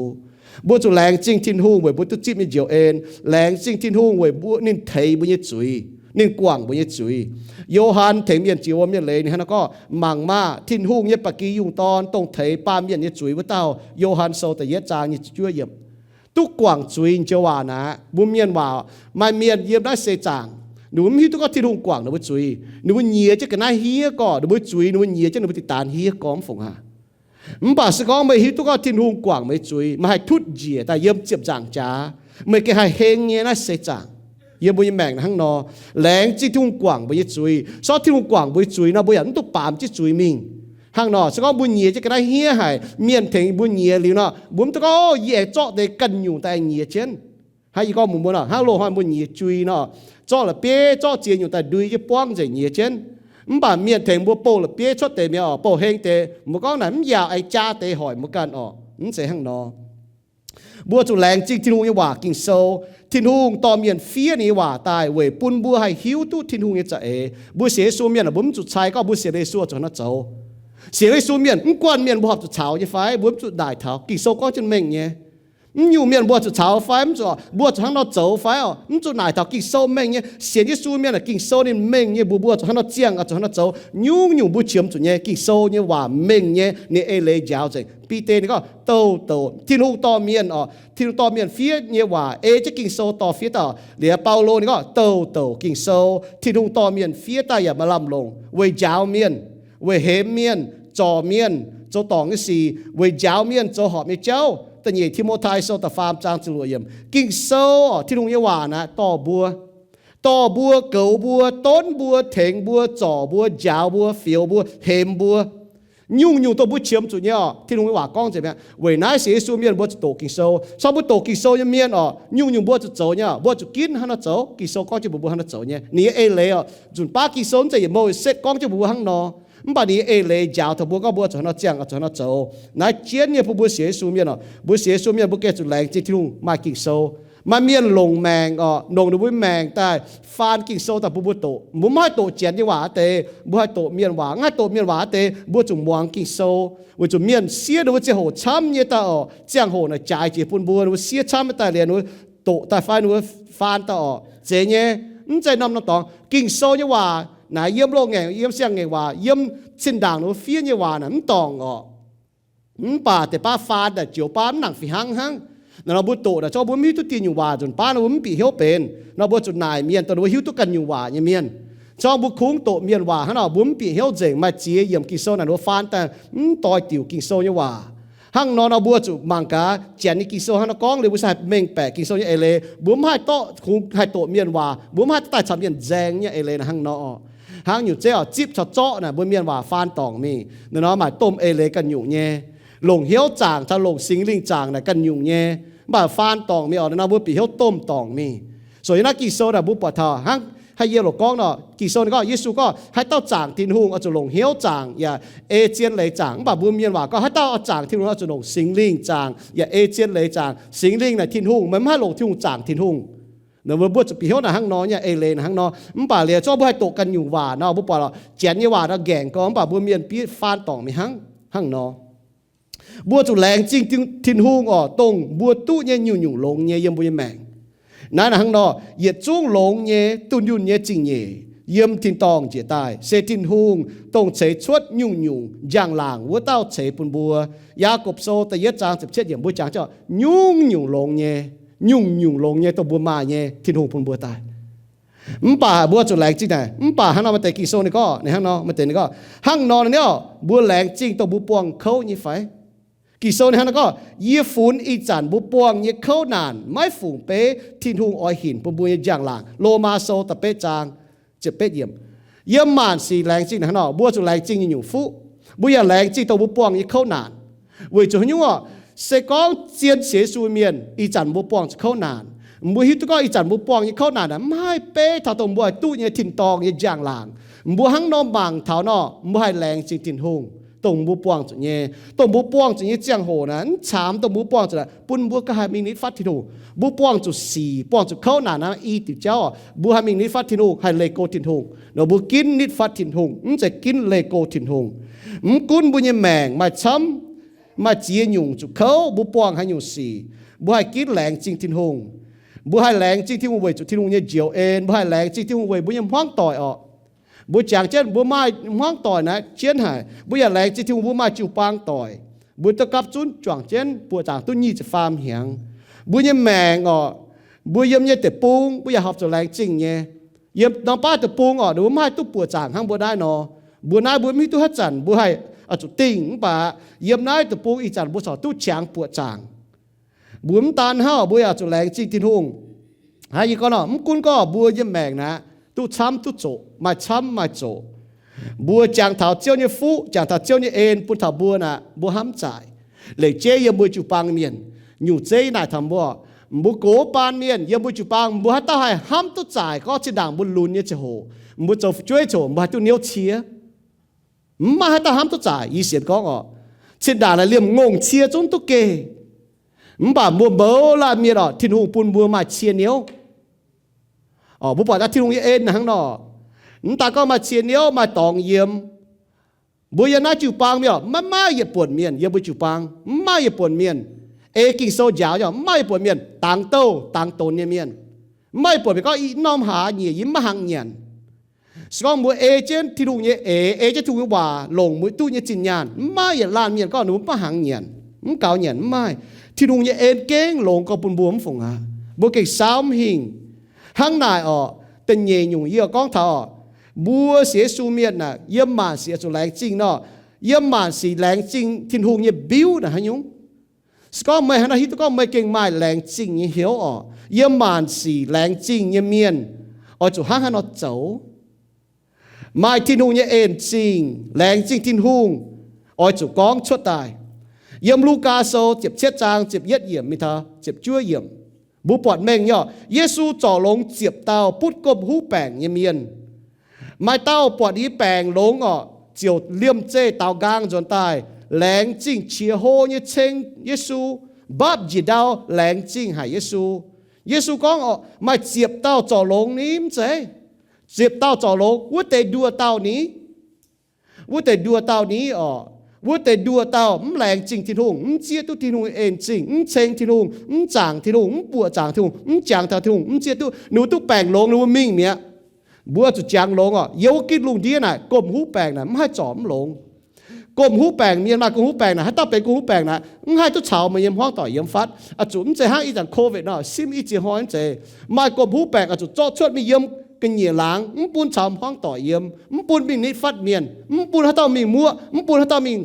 Mbuo zuqc laengz zingh Tin-Hungh weic mbuo duqv zipv nyei njoux en, laengz zingh Tin-Hungh weic mbuo, ninh teix mbuo nyei zuiz, ninh guangc mbuo nyei zuiz. Yo^han tengx mienh jiex wuom nyei leiz ninh hnangv naaiv gorngv, mangc maah! Tin-Hungh nyei ba'gi yungh dorn, dongh teix baamh mienh nyei zuiz wuov dauh. Yo^han Sou da'yietv zaang nyic ziepc juov yiemc. Duqv guangc zuiz joux waac naaic, mbuo mienh waac, maaih mienh yiem naaiv seix zaangc, ninh mbuo mv hiuv duqv gorngv Tin-Hungh guangc ninh mbuo zuiz. Ninh mbuo nyiex jienv ga'naaiv hiev gorx, ninh mbuo zuiz ninh mbuo nyiex jienv ninh mbuo dinh daan hiev gorx mv fungc aqv. Mv baac se gorngv meih hiuv duqv gorngv Tin-Hungh guangc meih zuiz, meih haih tutv njiec daaih yiem ziepc nzaangc jaax, meih gengh haih heng nyei naaiv seix zaangc. Yiem mbuo nyei maengc hnangv nor, laengz zingh Tin-Hungh guangc mbuo nyei zuiz. Sortv Tin-Hungh guangc mbuo nyei zuiz nor, mbuo yaac mv duqv baamz jienv zuiz mingh. Hnangv nor, se gorngv mbuo nyiex jienv ga'naaiv hniev haic, mienh tengx mbuo nyiex liuz nor, mbuo mv duqv gorngv, O, yie aengx zorqv deix ganh nyungc daaih aengx nyiex jienv. Hnangv yie gorngv mbuo nor, hnangv loz-hnoi mbuo nyiex jui nor, zorqv la'bieiv zorqv ziex nyungc daaih ndui jienv buangv nzengc nyiex jienv. Mv baac mienh tengx mbuo bouh la'bieiv cuotv deix mi'aqv, bouh heng deix, mbuo gorngv naaic mv yaac aengx jaa deix hoic mbuo ganh orqc. Mv zeiz hnangv nor. Mbuo zuqc laengz zingh Tin-Hungh nyei waac Ging-Sou. Tin-Hungh dorh mienh fiev ninh nyei waac daaih weic bun mbuo haih hiuv duqv Tin-Hungh nyei za'eix. Mbuo sienx Yesu mienh aah, mbuo mv zuqc cai gorngv mbuo sienx Yesu zuqc hnangv nor zoux. Sienx Yesu mienh mv guanh mienh mbuo horpc zuqc caux nyei fai? Mbuo mv zuqc naaic taux. Ging-Sou gorngv jienv mengh nyei. Mv nyungc mienh mbuo zuqc caux fai? Mv zuqc, mbuo zuqc hnangv nor zoux fai? Mv zuqc naaic taux. Ging-Sou mengh nyei. Sienx Yesu mienh aah, Ging-Sou ninh mengh nyei, mbuox mbuo zuqc hnangv nor ziangh, zuqc hnangv nor zoux. Nyungc-nyungc mbuo qiemx zuqc nyei. Ging-Sou nyei waac mengh nyei, ninh eix leiz njaaux nzengc. Bide ninh gorngv, douh douc Tin-Hungh dorh mienh orqc, Tin-Hungh dorh mienh fiev nyei waac ei jienv Ging-Sou dorh fiev daaih. Liuz Baulo ninh gorngv, douh douc Ging-Sou Tin-Hungh dorh mienh fiev daaih yaac maaih lamh longc weic njaaux mienh, weic hemx mienh, zorc mienh, zoux dorngc nyei sic, weic njaaux mienh zoux horpc nyei jauv. Da'nyeic Ti^mo^tai Sou da'faam zaang ziepc luoqc yiemc. Ging-Sou, Tin-Hungh nyei waac naaiv dorh mbuo, dorh mbuo, goux mbuo, donv mbuo, tengx mbuo, zorc mbuo, njaaux mbuo, fioux mbuo, hemx mbuo. Nyungc-nyungc dongh mbuo qiemx zuqc nyei orqc, Tin-Hungh nyei waac gorngv nzengc mi'aqv. Weic naaiv sienx Yesu mienh mbuo zuqc doqc Ging-Sou. Cong mbuo doqc Ging-Sou nyei mienh orqc, nyungc-nyungc mbuo zuqc zoux nyei orqc, mbuo zuqc ginv hnangv nor zoux. Ging-Sou gorngv jienv mbuox mbuo hnangv nor zoux nyei. Ninh nyei eix leiz orqc, nzunc baav Ging-Sou mv zeiz yietc mouc setv gorngv jienv mbuox mbuo hnangv nor. Mv baac ninh nyei eix leiz njaaux taux mbuo gorngv mbuo zuqc hnangv nor ziangh, zuqc hnangv nor zoux. Naaiv jienv nyei bun mbuo sienx Yesu mienh orqc, mbuo sienx Yesu mienh mbuo gengh zuqc laengz zingh Tin-Hungh maaih Ging-Sou. Maaih mienh longc maengc orqc, longc ninh mbuo nyei maengc daaih faan Ging-Sou daaih bun mbuo doqc. Mbuo mv haih doqc janx nyei waac aqv deix, mbuo haih doqc mienh waac. Mv haih doqc mienh waac aqv deix, mbuo zuqc muangx Ging-Sou, weic zuqc mienh siev ninh mbuo ziangh hoc camv nyei daaih orqc, ziangh hoc naaic jaaix jiex bun mbuo, ninh mbuo siev camv nyei daaih liuz ninh mbuo doqc daaih fai ninh mbuo faan daaih orqc, zeiz nyei. Mv zeiz norm-norm dorngx. Ging-Sou nyei waac naaic yiem loz-ngaengc, yiem siang-ngaengc waac, yiem zinh ndaangc ninh mbuo fiev nyei waac naaic mv dorngc orqc. Mv baac deix baav faan daaih joux baav mv nangc fih hnangv hnangv. Naaiv nor mbuo doqc naaic, zorqv mbuo mv hiuv duqv dieh nyungc waac nzunc baav nor mbuo mv bieqc hnyouv benx. Nor mbuo zuqc naaic mienh dongh ninh mbuo hiuv duqv ganh nyungc waac nyei mienh. Zorqv mbuo kungx doqc mienh waac hnangv nor mbuo mv bieqc hnyouv nzengc. Maaih ziex yiemc Ging-Sou naaic ninh mbuo faan daaih mv doix diuc Ging-Sou nyei waac. Hnangv nor nor mbuo zuqc mangc gaax janx nyei Ging-Sou hnangv nor gorngv liuz mbuo se haih mengh baeqc Ging-Sou nyei eix leiz. Mbuo mv haih dorh kungx haih doqc mienh waac, mbuo mv haih dorh daaih caux mienh nzaeng nyei eix leiz naaic hnangv nor. Hnangv nyungc zeiv orqc, zipv caux zorqv naaic mbuo mienh waac faan dorngc mingh. Naaiv nor maaih domh eix leiz ganh nyungc nyei. Longc hnyouv zaangc caux longc Singx Lingh zaangc naaic ganh nyungc nyei. Mv baac faan dorngc mingh orqc, naaiv nor mbuo bieqc hnyouv domh dorngc mingh. So yiem naaiv Ging-Sou naaic mbuo buatc taux hnangv haaix yiem loc gorngv nor, Ging-Sou ninh gorngv, Yesu gorngv haaix dauh zaangc Tin-Hungh oix zuqc longc hnyouv zaangc yaac ei zien leiz zaangc. Mv baac mbuo mienh waac gorngv haaix dauh oix zaangc Tin-Hungh oix zuqc longc Singx Lingh zaangc yaac ei zien leiz zaangc. Singx Lingh naaic Tin-Hungh, meih mv haih longc Tin-Hungh zaangc Tin-Hungh. Naaiv mbuo, mbuo zuqc bieqc hnyouv naaic hnangv nor nyei eix leiz naaic hnangv nor. Mv baac liuz zorqv mbuo haih doqc ganh nyungc waac nor, mbuo buatc lorqc janx nyei waac nor ngaengc gorngv, mv baac mbuo mienh bieqc faan dorngc mingh hnangv, hnangv nor. Mbuo zuqc laengz zingh Tin-Hungh orqc, dongh mbuo duqv nyei nyungc-nyungc longx nyei yiem mbuo nyei maengc. Naaiv naaic hnangv nor, yietc zungv longx nyei, dunh yunh nyei zingh-nyeic yiem tin-dorngh njiec daaih se Tin-Hungh, dongh ceix cuotv nyungc-nyungc njang-laangc wuov dauh ceix bun mbuo. Yaagorpc Sou da'yietv zaang ziepc cietv yiemc mbuo jangx jienv nyungc-nyungc longx nyei, nyungc-nyungc longx nyei dongh mbuo maaih nyei Tin-Hungh bun mbuo daaih. Mv baac mbuo zuqc laengz zingh naaic, mv baac hnangv nor maaih deix Ging-Sou ninh gorngv, ninh hnangv nor, maaih deix ninh gorngv, hnangv nor naaic, mbuo laengz zingh dongh mbuo buangh kouv nyei fai? Ging-Sou ninh hnangv nor gorngv, yie funx ih zanc mbuo buangh nyei kouv naanc maiv fungc beiv Tin-Hungh oix hinc bun mbuo nyei njang-laangc. Lomaa Sou da'betv zaang ziepc betv yiemc. Yiem maanc sic laengz zingh hnangv nor, mbuo zuqc laengz zingh nyungc-nyungc fuqv. Mbuo yaac laengz zingh dongh mbuo buangh nyei kouv naanc. Weic zuqc haaix nyungc orqc? Se gorngv zien sienx Yesu mienh ih zanc mbuo buangh zuqc kouv naanc, mbuo hiuv duqv gorngv ih zanc mbuo buangh nyei kouv naanc naaic mv haih beiv taux dongh mbuo haih duqv nyei tin-dorngh nyei njang-laangc. Mbuo hnangv nor mangc taux nor, mbuo haih laengz zingh Tin-Hungh dongh mbuo buangh zuqc nyei. Dongh mbuo buangh zuqc nyei ziangh hoc naaic, mv caamx dongh mbuo buangh zuqc naaic, bun mbuo ganh haih mingh nitv fatv Tin-Hungh. Mbuo buangh zuqc sic, buangh zuqc kouv naanc naaic i diuc jauv orqc, mbuo haih mingh nitv fatv Tin-Hungh, haih leih go Tin-Hungh. Nor mbuo ginv nitv fatv Tin-Hungh, mv zeiz ginv leih go Tin-Hungh. Mv gunv mbuo nyei maengc maaih camv, maaih ziex nyungc zuqc kouv, mbuo buangh haaix nyungc sic, mbuo haih ginv laengz zingh Tin-Hungh. Mbuo haih laengz zingh Tin-Hungh weic zuqc Tin-Hungh nyei njoux en. Mbuo haih laengz zingh Tin-Hungh weic mbuo nyei hmuangv doic orqc. Mbuo jangx jienv mbuo maaih hmuangv doic naaic jienv haic, mbuo yaac laengz zingh Tin-Hungh mbuo maaih jiu-baang doic. Mbuo duqv gapv zunv juangc jienv buoqc zaangc duqv nyic ziepc faam hnyangx. Mbuo nyei maengc orqc, mbuo yiem nyei deic-bung mbuo yaac horpc zuqc laengz zingh nyei. Yiem norm baav deic-bung orqc, ninh mbuo mv haih duqv buoqc zaangc hnangv mbuo naaiv nor. Mbuo naaiv mbuo mv hiuv duqv haaix zanc mbuo haih zuqc dingh, mv baac yiem naaiv deic-bung ih zanc mbuo corc duqv qangx buoqc zaangc. Mbuo mv daan hnangv, mbuo yaac zuqc laengz zingh Tin-Hungh. Hnangv yie gorngv nor, mv gunv gorngv mbuo nyei maengc naaic duqv camv duqv zoqc, maaih camv maaih zoqc, mbuo jangx taux Ziouv nyei fuqv, jangx taux Ziouv nyei en bun taux mbuo naaic, mbuo hnamv zaaic. Leiz jeiv yiem mbuo jiu-baang mienh, nyungc zeiv naaic taux mbuo, mbuo gox baan mienh yiem mbuo jiu-baang, mbuo haaix dauh haih hnamv duqv zaaic gorngv zinh ndaangc mbuo lunx nyei ziangh hoc, mbuo zoux fu'jueiv ziangh hoc mbuo haih duqv hnyouv cie? Mv maaih haaix dauh hnamv duqv zaaic. Yie sienx gorngv orqc, zinh ndaangc naaic liemh ngongh cie zungv duqv geh. Mv baac mbuo mouz laanh mienh orqc, Tin-Hungh bun mbuo maaih cie hnyouv. Orqc, mbuo buatc daaih Tin-Hungh nyei en hnangv nor, mv daan gorngv maaih cie hnyouv, maaih dorngx yiem. Mbuo yiem naaiv jiu-baang mienh orqc, maiv maaih yietc buonc mienh yiem mbuo jiu-baang, mv maaih yietc buonc mienh ei Ging-Sou njaaux nyei orqc, mv maaih yietc buonc mienh dangx douh dangx donx nyei mienh. Mv maaih yietc buonc mienh gorngv, i norm hlaax nyieqc yie mv maiv hangx nyanc. Se gorngv mbuo ei jienv Tin-Hungh nyei eix, ei jienv Tin-Hungh nyei waac, longc mbuo duqv nyei zinh nyaanh, mv maaih yietc laanh mienh gorngv ninh mbuo mv hangx nyanc, mv gaux nyanc, mv maaih. Tin-Hungh nyei en gengh longx gorx bun mbuo mv fungc aqv. Mbuo gengh saauv mv hingh. Hnangv naaic orqc, da'nyeic nyungc yie gorngv taux orqc, mbuo sienx Yesu mienh aah, yiem maanc sic zuqc laengz zingh nor, Yiem maanc sic laengz zingh Tin-Hungh nyei mbiuv naaic haaix nyungc? Se gorngv meih haaix nor hiuv duqv gorngv meih gengh maaih laengz zingh nyei hnyouv oc, yiem maanc sic laengz zingh nyei mienh oix zuqc hnangv haaix nor zoux? Maaih Tin-Hungh nyei en zingh, laengz zingh Tin-Hungh oix zuqc gorngv cuotv daaih. Yiem Lugaa Sou ziepc cietv zaang ziepc yietv yiemc mingh taux ziepc juov yiemc, mbuo buatc mengh nyei oc, Yesu zorc longx ziepc dauh butv gomh huv baengc nyei mienh. Maaih dauh buatc ninh nyei baengc longx oc, ziouc liemh zeih daaux nqaang nzuonx daaih, laengz zingh qiex hlo nyei ceng Yesu, mbapv njiec ndau laengz zingh haic Yesu. Yesu gorngv oc, maaih ziepc dauh zorc longx ni, mv zeiz? Ziepc dauh zorc longx, wuov deix nduoh dauh ni? Wuov deix nduoh dauh ni oc? Wuov deix nduoh dauh mv laengz zingh Tin-Hungh, mv zieqv duqv Tin-Hungh en zingh, mv ceng Tin-Hungh, mv zaangc Tin-Hungh, mv buoqc zaangc Tin-Hungh, mv jangx taux Tin-Hungh, mv zieqv duqv, ninh mbuo duqv baengc longx ninh mbuo mingh mi'aqv. Mbuo zuqc jangx longx oc. Yiem wuov gitv lungh ndiev naaic gomh huv baengc naaic mv haih zorc mv longx. Gomh huv baengc mienh, maaih gomh huv baengc naaic, haaix dauh benx gomh huv baengc naaic, mv haih duqv caux meih yiem hmuangv doic yiem fatv. Oix zuqc mv zeiz hnangv ih zanc COVID nor, simv i ziex hnoi mv zeiz. Maaih gomh huv baengc oix zuqc zorqv cuotv mingh yiem ga'nyiec laangz, mv bun caux hmuangv doic yiem, mv bun mingh nitv fatv mienh, mv bun haaix dauh mingh muoqv, mv bun haaix dauh mingh,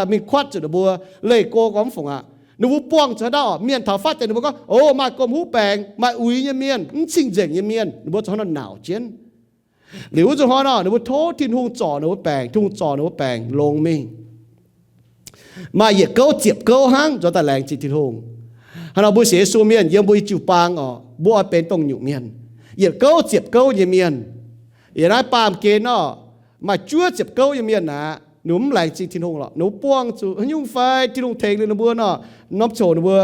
mingh kuatv zuqc ninh mbuo. Leih go gorngv mv fungc aqv. Ninh mbuo buangh zuqc haaix dauh mienh taux fatv deix ninh mbuo gorngv, o, maaih gomh huv baengc, maaih uix nyei mienh, mv cing-nzengc nyei mienh, ninh mbuo zuqc hnangv nor nauc jienv. Liuz wuov nzunc hnoi nor, ninh mbuo tov Tin-Hungh zorc ninh mbuo baengc, Tin-Hungh zorc ninh mbuo baengc longx mingh. Maaih yietc gouv ziepc gouv hnangv nzuonx daaih laengz zingh Tin-Hungh. Hnangv nor mbuo sienx Yesu mienh yiem mbuo nyei jiu-baang oc, mbuo oix benx dongh nyungc mienh, yietc gouv ziepc gouv nyei mienh. Yiem naaiv baamh gen nor, maaih juov ziepc gouv nyei mienh aqv, ninh mbuo mv laengz zingh Tin-Hungh lorqc. Ninh mbuo buangh zuqc haaix nyungc fai Tin-Hungh tengx liuz ninh mbuo nor, norm coc ninh mbuo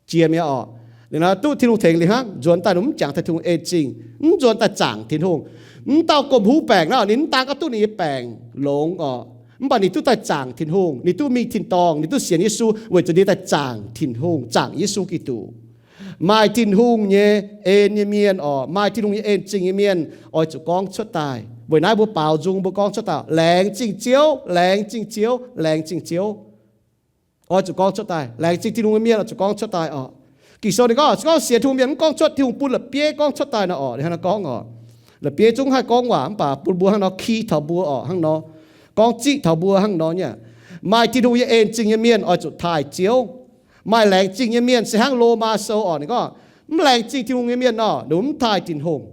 jiex mi'aqv oc. Ninh duqv Tin-Hungh tengx liuz hnangv, nzuonx daaih ninh mv jangx taux Tin-Hungh en zingh, mv nzuonx daaih zaangc Tin-Hungh. Mv dauh gomh huv baengc naaiv, ninh mv daan gorngv duqv ninh nyei baengc longx oc, mv baac ninh duqv daaih zaangc Tin-Hungh, ninh duqv mingh tin-dorngh, ninh duqv sienx Yesu weic zuqc ninh daaih zaangc Tin-Hungh, zaangc Yesu Giduc. Maaih Tin-Hungh nyei en nyei mienh oc, maaih Tin-Hungh nyei en zingh nyei mienh oix zuqc gorngv cuotv daaih. Weic naaiv mbuo baaux nzung mbuo gorngv cuotv daaih, laengz zingh Ziouv, laengz zingh Ziouv, laengz zingh Ziouv. Oix zuqc gorngv cuotv daaih. Laengz zingh Tin-Hungh nyei mienh oix zuqc gorngv cuotv daaih oc. Ging-Sou ninh gorngv, se gorngv sienx Tin-Hungh mienh mv gorngv cuotv, Tin-Hungh bun la'bieiv gorngv cuotv daaih nor oc, ninh hnangv nor gorngv oc. La'bieiv zungv haih gorngv waac mv baac bun mbuo hnangv nor ki taux mbuo oc, hnangv nor gorngv ziqv taux mbuo hnangv nor nyei. Maaih Tin-Hungh nyei en zingh nyei mienh oix zuqc taaih Ziouv. Maaih laengz zingh nyei mienh se hnangv Lomaa Sou oc, ninh gorngv, mv laengz zingh Tin-Hungh nyei mienh nor, ninh mv taaih Tin-Hungh.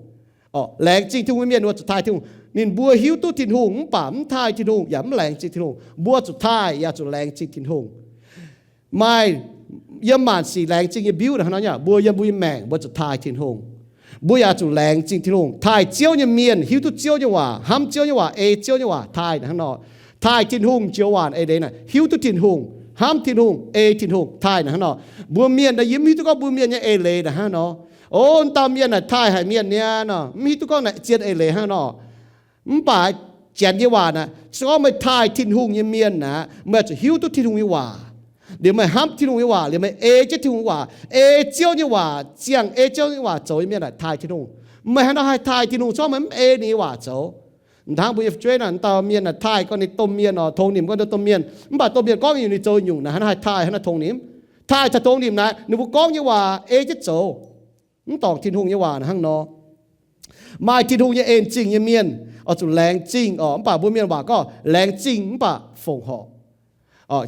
Oc, laengz zingh Tin-Hungh nyei mienh oix zuqc taaih Tin-Hungh. Ninh mbuo hiuv duqv Tin-Hungh mv baac mv taaih Tin-Hungh yaac mv laengz zingh Tin-Hungh. Mbuo zuqc taaih yaac zuqc laengz zingh Tin-Hungh. Maaih yiem maanc sic laengz zingh nyei mbiuv naaic hnangv nor nyei, mbuo yiem mbuo nyei maengc mbuo zuqc taaih Tin-Hungh. Mbuo yaac zuqc laengz zingh Tin-Hungh. Taaih Ziouv nyei mienh hiuv duqv Ziouv nyei waac, hnamv Ziouv nyei waac, ei Ziouv nyei waac, taaih naaic hnangv nor. Taaih Tin-Hungh joux waac eix leiz naaic hiuv duqv Tin-Hungh, hnamv Tin-Hungh, ei Tin-Hungh, taaih naaic hnangv nor. Mbuo mienh naaic yie mv hiuv duqv gorngv mbuo mienh nyei eix leiz naaic hnangv nor. O, wuov dauh mienh naaic taaih haic mienh niaa nor, mv hiuv duqv gorngv naaic zien eix leiz hnangv nor. Mv baac Janx nyei waac naaic, se gorngv meih taaih Tin-Hungh nyei mienh naaic, meih zuqc hiuv duqv Tin-Hungh nyei waac. Liuz meih hnamv Tin-Hungh nyei waac, liuz meih ei jienv Tin-Hungh nyei waac, ei Ziouv nyei waac, ziangh ei Ziouv nyei waac zoux nyei mienh naaic taaih Tin-Hungh. Meih haaix nor haih taaih Tin-Hungh se gorngv meih mv ei ninh nyei waac zoux? Hnangv mbuo nyei fu'jueiv naaic, wuov dauh mienh naaic taaih gorngv ninh domh mienh oc, tongx nimc gorngv ninh domh mienh, mv baac domh mienh gorngv nyungc ninh zoux nyungc naaic, haaix nor haih taaih, haaix nor tongx nimc? Taaih taux tongx nimc naaic, ninh mbuo gorngv nyei waac ei jienv zoux, mv dorngc Tin-Hungh nyei waac naaic hnangv nor. Maaih Tin-Hungh nyei en zingh nyei mienh oix zuqc laengz zingh oc, mv baac mbuo mienh waac gorngv laengz zingh mv baac fongc horc.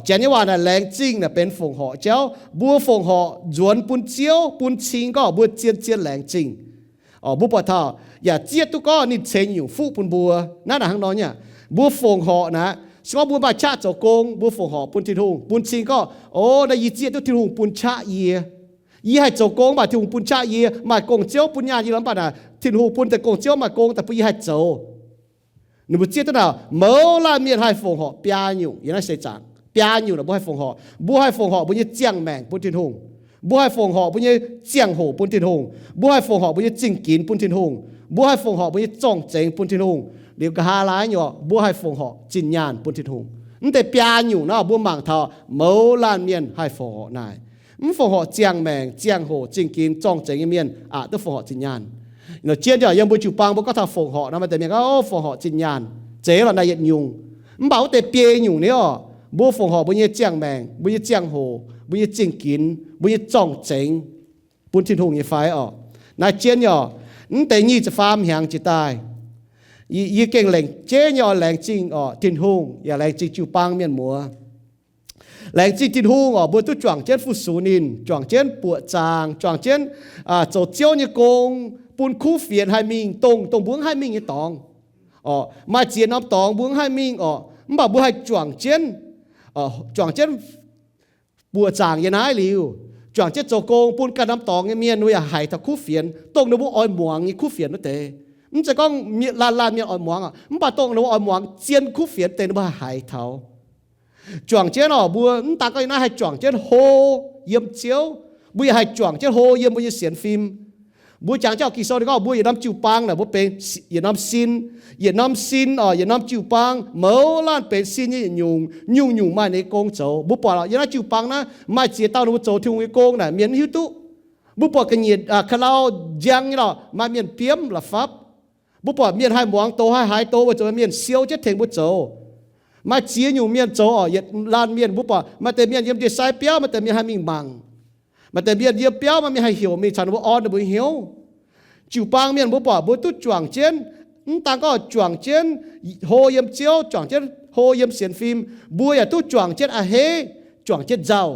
Janx nyei waac naaic laengz zingh naaic benx fongc horc jauv. Mbuo fongc horc nzuonx bun Ziouv bun cing gorngv mbuo zien zien laengz zingh. Mbuo buatc taux yaac zieqv duqv gorngv ninh ceix nyungc fuqv bun mbuo. Naaiv naaic hnangv nor nyei aqv. Mbuo fongc horc naaic, se gorngv mbuo maaih qaqv zoux gong, mbuo fongc horc bun Tin-Hungh bun cing gorngv, o, naaiv yie zieqv duqv Tin-Hungh bun qaqv yie. Yie haih zoux gong mv baac Tin-Hungh bun qaqv yie, maaih gong-ziouv bun nyaanh yie lorqc, mv baac naaic Tin-Hungh bun deix gong-ziouv maaih gong daaih bun yie haih zoux. Ninh mbuo zieqv duqv naaic, mouz laanh mienh haih fongc horc biaa nyungc yiem naaiv seix zaangc. Biaa nyungc naaic mbuo haih fongc horc. Mbuo haih fongc horc mbuo nyei ziangh maengc bun Tin-Hungh. Mbuo haih fongc horc mbuo nyei ziangh hoc bun Tin-Hungh. Mbuo haih fongc horc mbuo nyei zingh ginx bun Tin-Hungh. Mbuo haih fongc horc mbuo nyei zorng-zengx bun Tin-Hungh. Liuz nqa'haav laaiv nyei, mbuo haih fongc horc zinh nyaanh bun Tin-Hungh. Mv deix biaa nyungc nor mbuo mangc taux mouz laanh mienh haih fongc horc naaic. Mv fongc horc ziangh maengc, ziangh hoc, zingh ginx, zorng-zengx nyei mienh aqc duqv fongc horc zinh nyaanh. Nor jien yaac yiem mbuo jiu-baang mbuo gorngv taux fongc horc nor, maaih deix mienh gorngv, o, fongc horc zinh nyaanh, zeiz lorqc naaiv yietc nyungc. Mv baac wuov deix biei nyungc nyei oc, mbuo fongc horc mbuo nyei ziangh maengc, mbuo nyei ziangh hoc, mbuo nyei zingh ginx, mbuo nyei zorng-zengx bun Tin-Hungh nyei fai oc? Naaiv jien yaac, mv deix nyic ziepc faam hnyangx jiex daaih, Yie gengh laengz jeiv nyei oix laengz zingh orqc Tin-Hungh, yaac laengz zingh jiu-baang mienh muoz. Laengz zingh Tin-Hungh orqc, mbuo duqv juangc jienv fu-sux ninh, juangc jienv buoqc zaangc, juangc jienv zoux Ziouv nyei gong, bun kuv fienx haih mingh dongh, dongh mbuo mv haih mingh nyei dorngx. Orqc, maaih ziex norm dorngx mbuo mv haih mingh orqc, mv baac mbuo haih juangc jienv, juangc jienv buoqc zaangc yiem naaiv liuz, juangc jienv zoux gong bun ganh norm dorngx nyei mienh wuov yaac haiz taux kuv fienx, dongh ninh mbuo oix muangx nyei kuv fienx wuov deix. Mv zeiz gorngv laanh laanh mienh oix muangx, mv baac dongh ninh mbuo oix muangx zien kuv fienx deix ninh mbuo haih haiz taux. Juangc jienv orqc, mbuo mv daan gorngv yiem naaiv haih juangc jienv hlo yiem Ziouv, mbuo yaac haih juangc jienv hlo yiem mbuo nyei sienx fim. Mbuo jangx jienv Ging-Sou ninh gorngv mbuo yietc norm jiu-baang naaic mbuo benx yietc norm sin, yietc norm sin orqc, yietc norm jiu-baang mouz laanh benx sin nyei yietc nyungc, nyungc-nyungc maaih ninh nyei gong zoux. Mbuo buatc yiem naaiv jiu-baang naaiv maaih ziex dauh ninh mbuo zoux Tin-Hungh nyei gong naaic mienh mv hiuv duqv. Mbuo buatc ga'nyiec ka'lau njang nyei lorqc, maaih mienh biomv la'fapv. Mbuo buatc mienh haih muangx doz, haih haiz doz weic zuqc mienh siou jienv tengx mbuo zoux. Maaih ziex nyungc mienh zoux orqc, yietc laanh mienh mbuo buatc maaih deix mienh yiem ndie-sai biauv, maaih deix mienh haih mingh mangc. Maaih deix mienh yiem biauv, maaih mienh haih heuc mingh caux ninh mbuo orn ninh mbuo hnyouv. Jiu-baang mienh mbuo buatc mbuo duqv juangc jienv, mv daan gorngv juangc jienv hlo yiem Ziouv, juangc jienv hlo yiem sienx fim, mbuo yaac duqv juangc jienv a'hneiv, juangc jienv nzauh.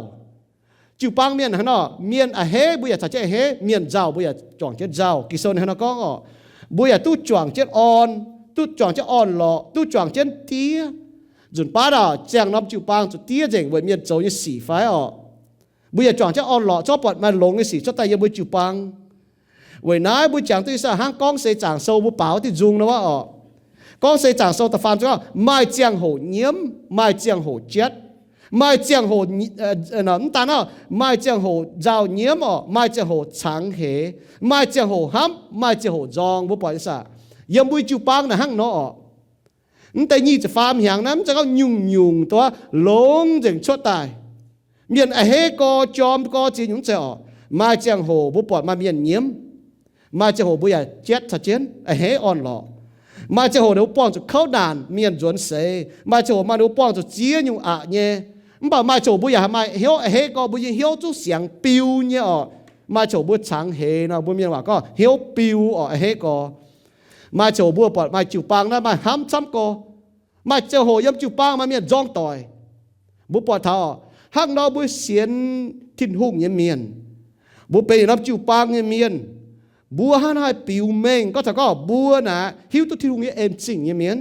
Jiu-baang mienh hnangv nor, mienh a'hneiv mbuo yaac caux jienv a'hneiv, mienh nzauh mbuo yaac juangc jienv nzauh. Ging-Sou ninh hnangv nor gorngv orqc, mbuo yaac duqv juangc jienv orn, duqv juangc jienv orn-lorqc, duqv juangc jienv diev. Nzunc baav aah, ziangh norm jiu-baang zuqc diev nzengc weic mienh zoux nyei sic fai orqc? Mbuo yaac juangc jienv orn-lorqc, zorqv buatc maaih longx nyei sic cuotv daaih yiem mbuo jiu-baang. Weic naaiv mbuo jangx duqv ih zanc hnangv Gorngv Seix Zaangc Sou mbuo baaux diuh nzung nor wuov orqc. Gorngv Seix Zaangc Sou da'faam zuqc gorngv maaih ziangh hoc nyiemv, maaih ziangh hoc jatv, maaih ziangh hoc, mv daan orqc, maaih ziangh hoc nzauh nyiemv orqc, maaih ziangh hoc cangx heix, maaih ziangh hoc hnamv, maaih ziangh hoc nzorng. Mbuo buatc ih zanc yiem mbuo jiu-baang naaic hnangv nor orqc. Mv deix nyic ziepc faam hnyangx naaiv mv zeiz gorngv nyungc-nyungc duqv longx nzengc cuotv daaih. Mienh a'hneiv gorx, jorm gorx, ziex nyungc mv zeiz orqc. Maaih ziangh hoc mbuo buatc maaih mienh nyiemv, maaih ziangh hoc mbuo yaac jatv caux jienv a'hneiv orn-lorqc. Maaih ziangh hoc ninh mbuo buangh zuqc kouv naanc, mienh nzuonx seix. Maaih ziangh hoc maaih ninh mbuo buangh zuqc ziex nyungc aqc nyei. Mv baac maaih ziangh hoc mbuo yaac haih maaih hnyouv a'hneiv gorx, mbuo nyei hnyouv zungv siangx biu nyei orqc. Maaih ziangh hoc mbuo cangx heix nor, mbuo mienh waac gorngv hnyouv biu orqc, a'hneiv gorx. Maaih ziangh hoc mbuo buatc maaih jiu-baang naaiv maaih hnamv camv gorx. Maaih ziangh hoc yiem jiu-baang maaih mienh nzorng doic. Mbuo buatc taux hnangv nor mbuo sienx Tin-Hungh nyei mienh, mbuo benx yietc norm jiu-baang nyei mienh, mbuo hnangv naaiv haih biux mengh gorngv taux gorngv mbuo naaic hiuv duqv Tin-Hungh nyei en zingh nyei mienh.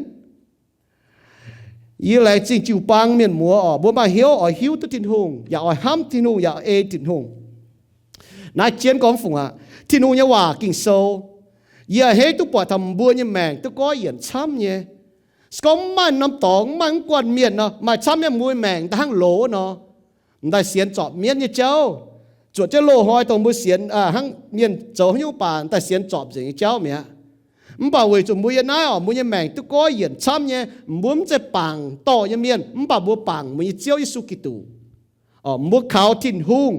Yie laengz zingh jiu-baang mienh muoz orqc, mbuo maaih hnyouv oix hiuv duqv Tin-Hungh, yaac oix hnamv Tin-Hungh, yaac ei Tin-Hungh. Naaiv jienv gorngv fungc aqv, Tin-Hungh nyei waac Ging-Sou, yie a'hneiv duqv buatc taux mbuo nyei maengc duqv goiv yienc camv nyei. Se gorngv mv maaih norm dorngx, mv maaih mv guanh mienh nor, maaih camv nyei mbuo nyei maengc daaih hnangv loz nor. M'daaih sienx zorpc mienv nyei jauv, zuotc jienv loz-hnoi dongh mbuo sienx hnangv mienh zoux haaix nyungc baac m'daaih sienx zorpc nzengc nyei jauv mi'aqv. Mv baac weic zuqc mbuo yiem naaiv orqc, mbuo nyei maengc duqv goiv yienc camv nyei, mbuo mv zeiz bangc dorh nyei mienh, mv baac mbuo bangc mbuo nyei Ziouv Yesu Giduc. Mbuo kaux Tin-Hungh,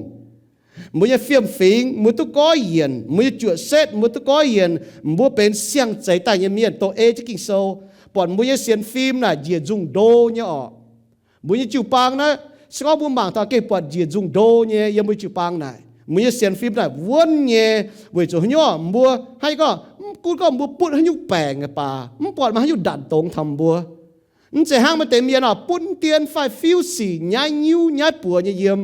mbuo nyei fiem-fingx mbuo duqv goiv yienc, mbuo nyei juoqc setv mbuo duqv goiv yienc, mbuo benx siang-zeix daaih nyei mienh dongh ei jienv Ging-Sou, buatc mbuo nyei sienx fim naaic njiec nzungh ndo nyei orqc. Mbuo nyei jiu-baang naaiv, se gorngv mbuo mangc taux gengh buatc njiec nzungh ndo nyei yiem mbuo jiu-baang naaic. Mbuo nyei sienx fim naaic wuonv nyei, weic zuqc haaix nyungc mbuo hnangv gorngv, mv gunv gorngv mbuo butv haaix nyungc baengc baac mv buatc maaih haaix nyungc ndanc dongz taux mbuo. Mv zeiz hnangv maaih deix mienh orqc, butv dien fai fiuv sic nyaiv nyiuv nyaiv buoz nyei yiem.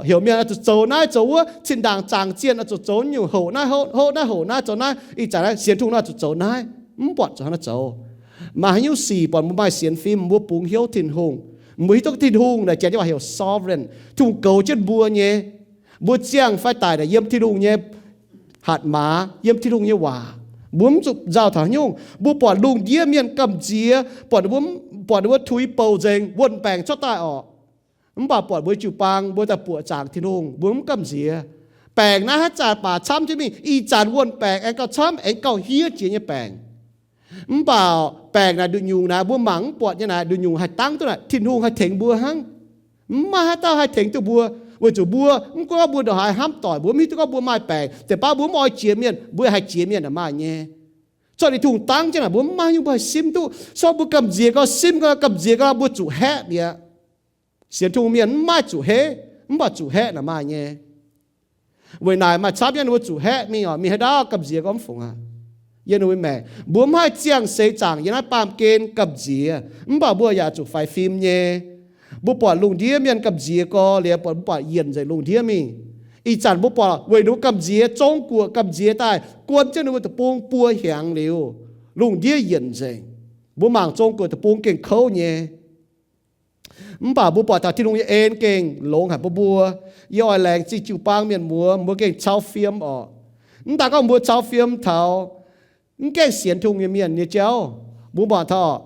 Heuc mienh oix zuqc zoux naaiv zoux wuov, zinh ndaangc zaangc zienh oix zuqc zoux nyungc, hoqc naaiv hoqc naaiv, hoqc naaiv zoux naaiv, ih zanc naaiv sienx Tin-Hungh oix zuqc zoux naaiv, mv buatc zuqc hnangv naaiv zoux. Maaih haaix nyungc sic buatc mbuo maaih sienx fim, mbuo bungx hnyouv Tin-Hungh, mbuo hiuv duqv Tin-Hungh naaic janx nyei waac heuc sovereign, Tin-Hungh goux jienv mbuo nyei. Mbuo ziangh fai daic naaic yiem Tin-Hungh nyei hatc maaz, yiem Tin-Hungh nyei waac. Mbuo mv zuqc nzauh taux haaix nyungc. Mbuo buatc lungh ndiev mienh gamh nziex, buatc, buatc ninh mbuo tuix bouc nzengc, wuonh baengc cuotv daaih orqc. Mv baac buatc mbuo jiu-baang mbuo daaih buoqc zaangc Tin-Hungh, mbuo mv gamh nziex. Baengc naaiv haaix zanc baac camv jienv mingh, ih zanc wuonh baengc aengx gauh camv, aengx gauh hiev jiex nyei baengc. Mv baac baengc naaic nduqc nyungc naaic mbuo mangc mv buatc nyei naaic, nduqc nyungc haih dangv duqv naaic Tin-Hungh haih tengx mbuo hnangv. Mv maaih haaix dauh haih tengx duqv mbuo, weic zuqc mbuo mv gunv gorngv mbuo ndongc haaix hnamv doic, mbuo mv hiuv duqv gorngv mbuo maaih baengc, deix baav mbuo mv oix jiex mienh, mbuo haih jiex mienh naaic maaih nyei. Corc ninh Tin-Hungh dangv jienv naaic mbuo mv maaih haaix nyungc mbuo haih simv duqv. Se gorngv mbuo gamh nziex gau, simv gau, gamh nziex gau, mbuo zuqc haeqv mi'aqv. Sienx Tin-Hungh mienh mv maaih zuqc heiv, mv baac zuqc haeqv naaic maaih nyei. Weic naaic maaih camv nyei ninh mbuo zuqc haeqv mingh orqc, mingh haaix ndau gamh nziex gau mv fungc aqv. yiem ninh mbuo maengc. Mbuo mv haih ziangh seix zaangc yiem naaiv baamh gen gamh nziex, mv baac mbuo yaac zuqc faix fim nyei. Mbuo buatc lungh ndiev mienh gamh nziex gorx, liuz buatc, mbuo buatc yienc nzengc lungh ndiev mingh. Ih zanc mbuo buatc weic ninh mbuo gamh nziex, Zong-Guoqv gamh nziex daaih guon jienv ninh mbuo deic-bung buo hnyangx liuz, lungh ndiev yienc nzengc. Mbuo mangc Zong-Guoqv deic-bung gengh kouv nyei. Mv baac mbuo buatc taux Tin-Hungh nyei en gengh longx haic bun mbuo. Yie oix laengz zingh jiu-baang mienh muoz, mbuo gengh cau fiem orqc. Mv daaih gorngv mbuo cau fiem taux mv gaengh sienx Tin-Hungh nyei mienh nyei jauv. Mbuo mangc taux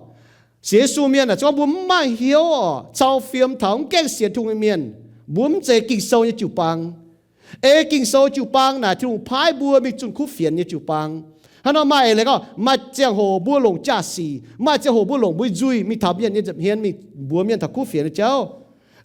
sienx Yesu mienh aah, se gorngv mbuo mv maaih hnyouv orqc, cau fiem taux mv gaengh sienx Tin-Hungh nyei mienh, mbuo mv zeiz Ging-Sou nyei jiu-baang. Ei Ging-Sou jiu-baang naaic Tin-Hungh paaiv mbuo mingh zunh kuv fienx nyei jiu-baang. Hnangv nor maaih eix leiz gorngv, maaih ziangh hoc mbuo longc jaa-sic, maaih ziangh hoc mbuo longc mbuo nzuih mingh taux mienh nyei nza'hmien, mingh mbuox mienh taux kuv fienx nyei jauv.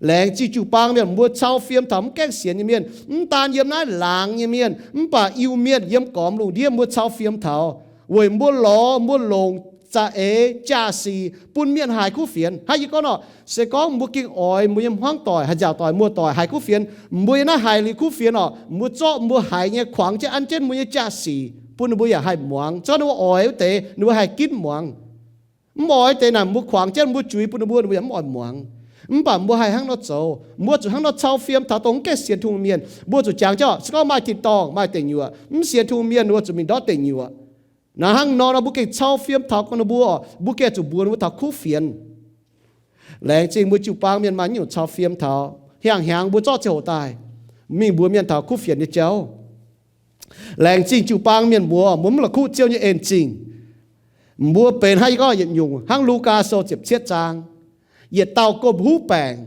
Laengz zingh jiu-baang mienh mbuo cau fiem taux mv gaengh sienx nyei mienh, mv daan yiem naaiv laangz nyei mienh, mv baac Iu-Mienh yiem gormx lungh ndiev mbuo cau fiem taux, weic mbuo lorz mbuo longc za'eix jaa-sic bun mienh haiz kuv fienx. Hnangv yie gorngv nor, se gorngv mbuo gengh oix mbuo nyei hmuangv doic, haaix nziaauc doic, muoz-doic haiz kuv fienx, mbuo yiem naaiv haiz liuz kuv fienx orqc, mbuo zorqv mbuo haiz nyei kuangx jienv an jienv mbuo nyei jaa-sic bun ninh mbuo yaac haih muangx. Zorqv ninh mbuo oix wuov deix ninh mbuo haih ginv muangx. Mv oix wuov deix naaic mbuo kuangx jienv mbuo juix bun ninh mbuo, ninh mbuo yaac mv oix muangx. Mv baac mbuo haih hnangv nor zoux, mbuo zuqc hnangv nor cau fiem taux dongh mv gaengh sienx Tin-Hungh mienh. Mbuo zuqc jangx jienv, se gorngv maaih tin-dorngh maaih deic nyuoqc, mv sienx Tin-Hungh mienh mbuo zuqc mingh ndortv deic nyuoqc. Naaiv hnangv nor nor mbuo gengh cau fiem taux gorngv ninh mbuo, mbuo gengh zuqc mbuox ninh mbuo taux kuv fienx. Laengz zingh mbuo jiu-baang mienh maaih nyungc cau fiem taux, hnyangx-hnyangx mbuo zorqv ziangh hoc daaih mingh mbuox mienh taux kuv fienx nyei jauv. Laengz zingh jiu-baang mienh muoz, mbuo mv la'kuqv Ziouv nyei en-zingh. Mbuo benx hnangv yie gorngv yietc nyungc hnangv Lugaa Sou ziepc cietv zaang, yietc dauh gomh huv baengc,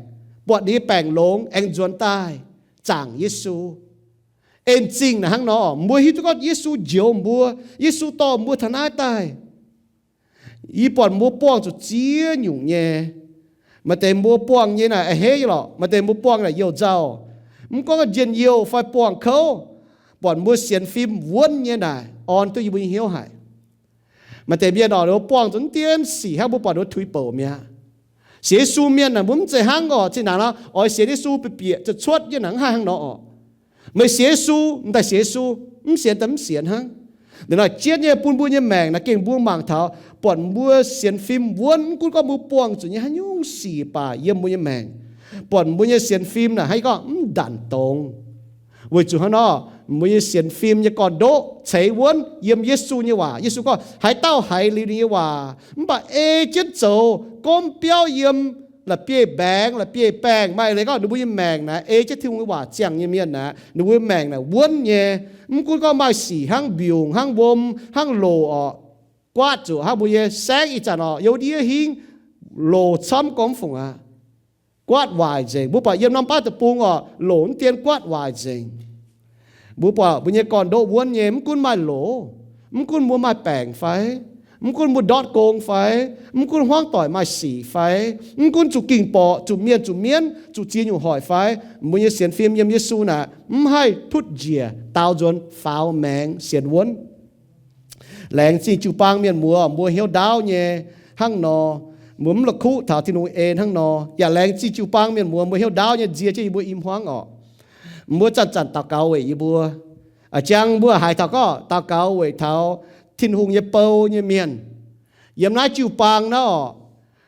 buatc ninh nyei baengc longx aengx nzuonx daaih zaangc Yesu. En-zingh naaic hnangv nor, mbuo hiuv duqv gorngv Yesu njoux mbuo, Yesu dorh mbuo taux naaiv daaih. Yie buatc mbuo buangh zuqc ziex nyungc nyei. Maaih deix mbuo buangh nyei naaic a'hneiv nyei lorqc, maaih deix mbuo buangh naaic youh nzauh. Mv gorngv njien-youh fai buangh kouv, buatc mbuo sienx fim wuonv nyei naaic orn duqv yie mbuo nyei hnyouv haic. Maaih deix mienh orqc, ninh mbuo buangh zuqc mv dienv sic hnangv mbuo buatc ninh mbuo tuix bouc mi'aqv. Sienx Yesu mienh naaic mbuo mv zeiz hnangv orqc, zinh ndaangc nor oix sienx Yesu bieqc bieqc cuotv cuotv nyei naaic mv haih hnangv nor orqc. Meih sienx Yesu, m'daaih sienx Yesu, mv sienx daaih mv sienx hnangv. Liuz naaic jienv nyei bun mbuo nyei maengc naaic gengh mbuo mangc taux, buatc mbuo sienx fim wuonv, mv gunv gorngv mbuo buangh zuqc nyei haaix nyungc sic baac yiem mbuo nyei maengc, buatc mbuo nyei sienx fim naaic hnangv yie gorngv mv ndanc dongz. Weic zuqc hnangv nor, mbuo nyei sienx fim nyei gorn-ndoqv ceix wuonv yiem Yesu nyei waac. Yesu gorngv, haaix dauh haiz liuz ninh nyei waac mv baac ei jienv zoux, gomv biauv yiem la'bieiv-mbaengx, la'bieiv-baengh, maaih leiz gorngv ninh mbuo nyei maengc naaic ei jienv Tin-Hungh nyei waac ziangh nyei mienh naaic, ninh mbuo nyei maengc naaic wuonv nyei. Mv gunv gorngv maaih sic hnangv mbiungc, hnangv wuom, hnangv loc orqc, guaatv zuqc hnangv mbuo nyei saengv ih zanc orqc, youh ndiev hingv loc camv gormx fungc aqv. Guaatv waaic nzengc. Mbuo buatc yiem norm baav deic-bung orqc, loc mv dien guaatv waaic nzengc. Mbuo buatc mbuo nyei gorn-ndoqv wuonv nyei, mv gunv maaih loc, mv gunv mbuo maaih baengc fai, mv gunv mbuo ndortv gong fai, mv gunv hmuangv doic maaih sic fai, mv gunv zuqc ging-borqc, zuqc mienh zuqc mienv, zuqc ziex nyungc hoic fai, mbuo nyei sienx fim yiem Yesu naaic mv haih tutv njiec, daaux nzuonx, faaux maengx, sienx wuonv. Laengz zingh jiu-baang mienh muoz, mbuo hnyouv ndaauv nyei hnangv nor. Mbuo mv la'kuqv taux Tin-Hungh en hnangv nor. Yaac laengz zingh jiu-baang mienh muoz, mbuo hnyouv ndaauv nyei nzie jienv yie mbuo i hmuangv orqc. Mbuo zanc-zanc daux gaux weic yie mbuo. A'jang mbuo haiz taux gorngv daux gaux weic taux Tin-Hungh nyei bou nyei mienh. Yiem naaiv jiu-baang naaiv orqc,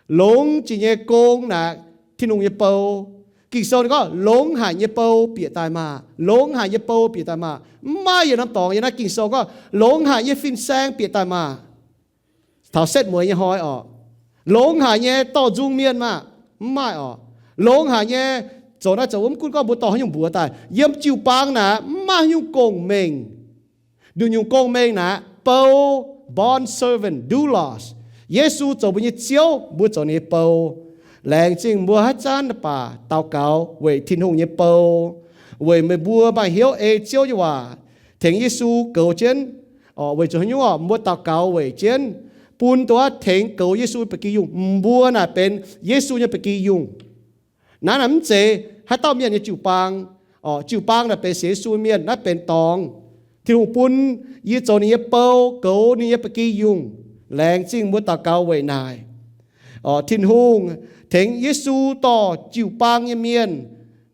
longx jiex nyei gong naaic Tin-Hungh nyei bou. Ging-Sou ninh gorngv, longx haic nyei bou bieqc daaih maah! Longx haic nyei bou bieqc daaih maah! Mv maaih yietc norm dorngx yiem naaiv Ging-Sou gorngv longx haic nyei fin-saeng bieqc daaih maah! Taux setv mueiz nyei hnoi orqc, longx haic nyei dorh nzung mienh maah! Mv maaih orqc. Longx haic nyei zoux naaiv zoux wuov, mv gunv gorngv mbuo dorh haaix nyungc mbuox daaih, yiem jiu-baang naaic mv maaih haaix nyungc gong-mengh. Nduqc nyungc gong-mengh naaic bou, bond servant, doulos. Yesu zoux mbuo nyei Ziouv, mbuo zoux ninh nyei bou. Laengz zingh mbuo haaix zanc baac daux gaux weic Tin-Hungh nyei bou, weic meih mbuo maaih hnyouv ei Ziouv nyei waac, tengx Yesu goux jienv. Orqc, weic zuqc haaix nyungc orqc, mbuo daux gaux weic jienv bun duqv tengx goux Yesu nyei ba'gi yungh. Mbuo naaic benx Yesu nyei ba'gi yungh. Naaiv naaic mv zeiz haaix dauh mienh nyei jiu-baang. Orqc, jiu-baang naaic benx sienx Yesu mienh, naaiv benx dorngx. Tin-Hungh bun yie zoux ninh nyei bou, goux ninh nyei ba'gi yungh. Laengz zingh mbuo daux gaux weic naaic. Orqc, Tin-Hungh tengx Yesu dorh jiu-baang nyei mienh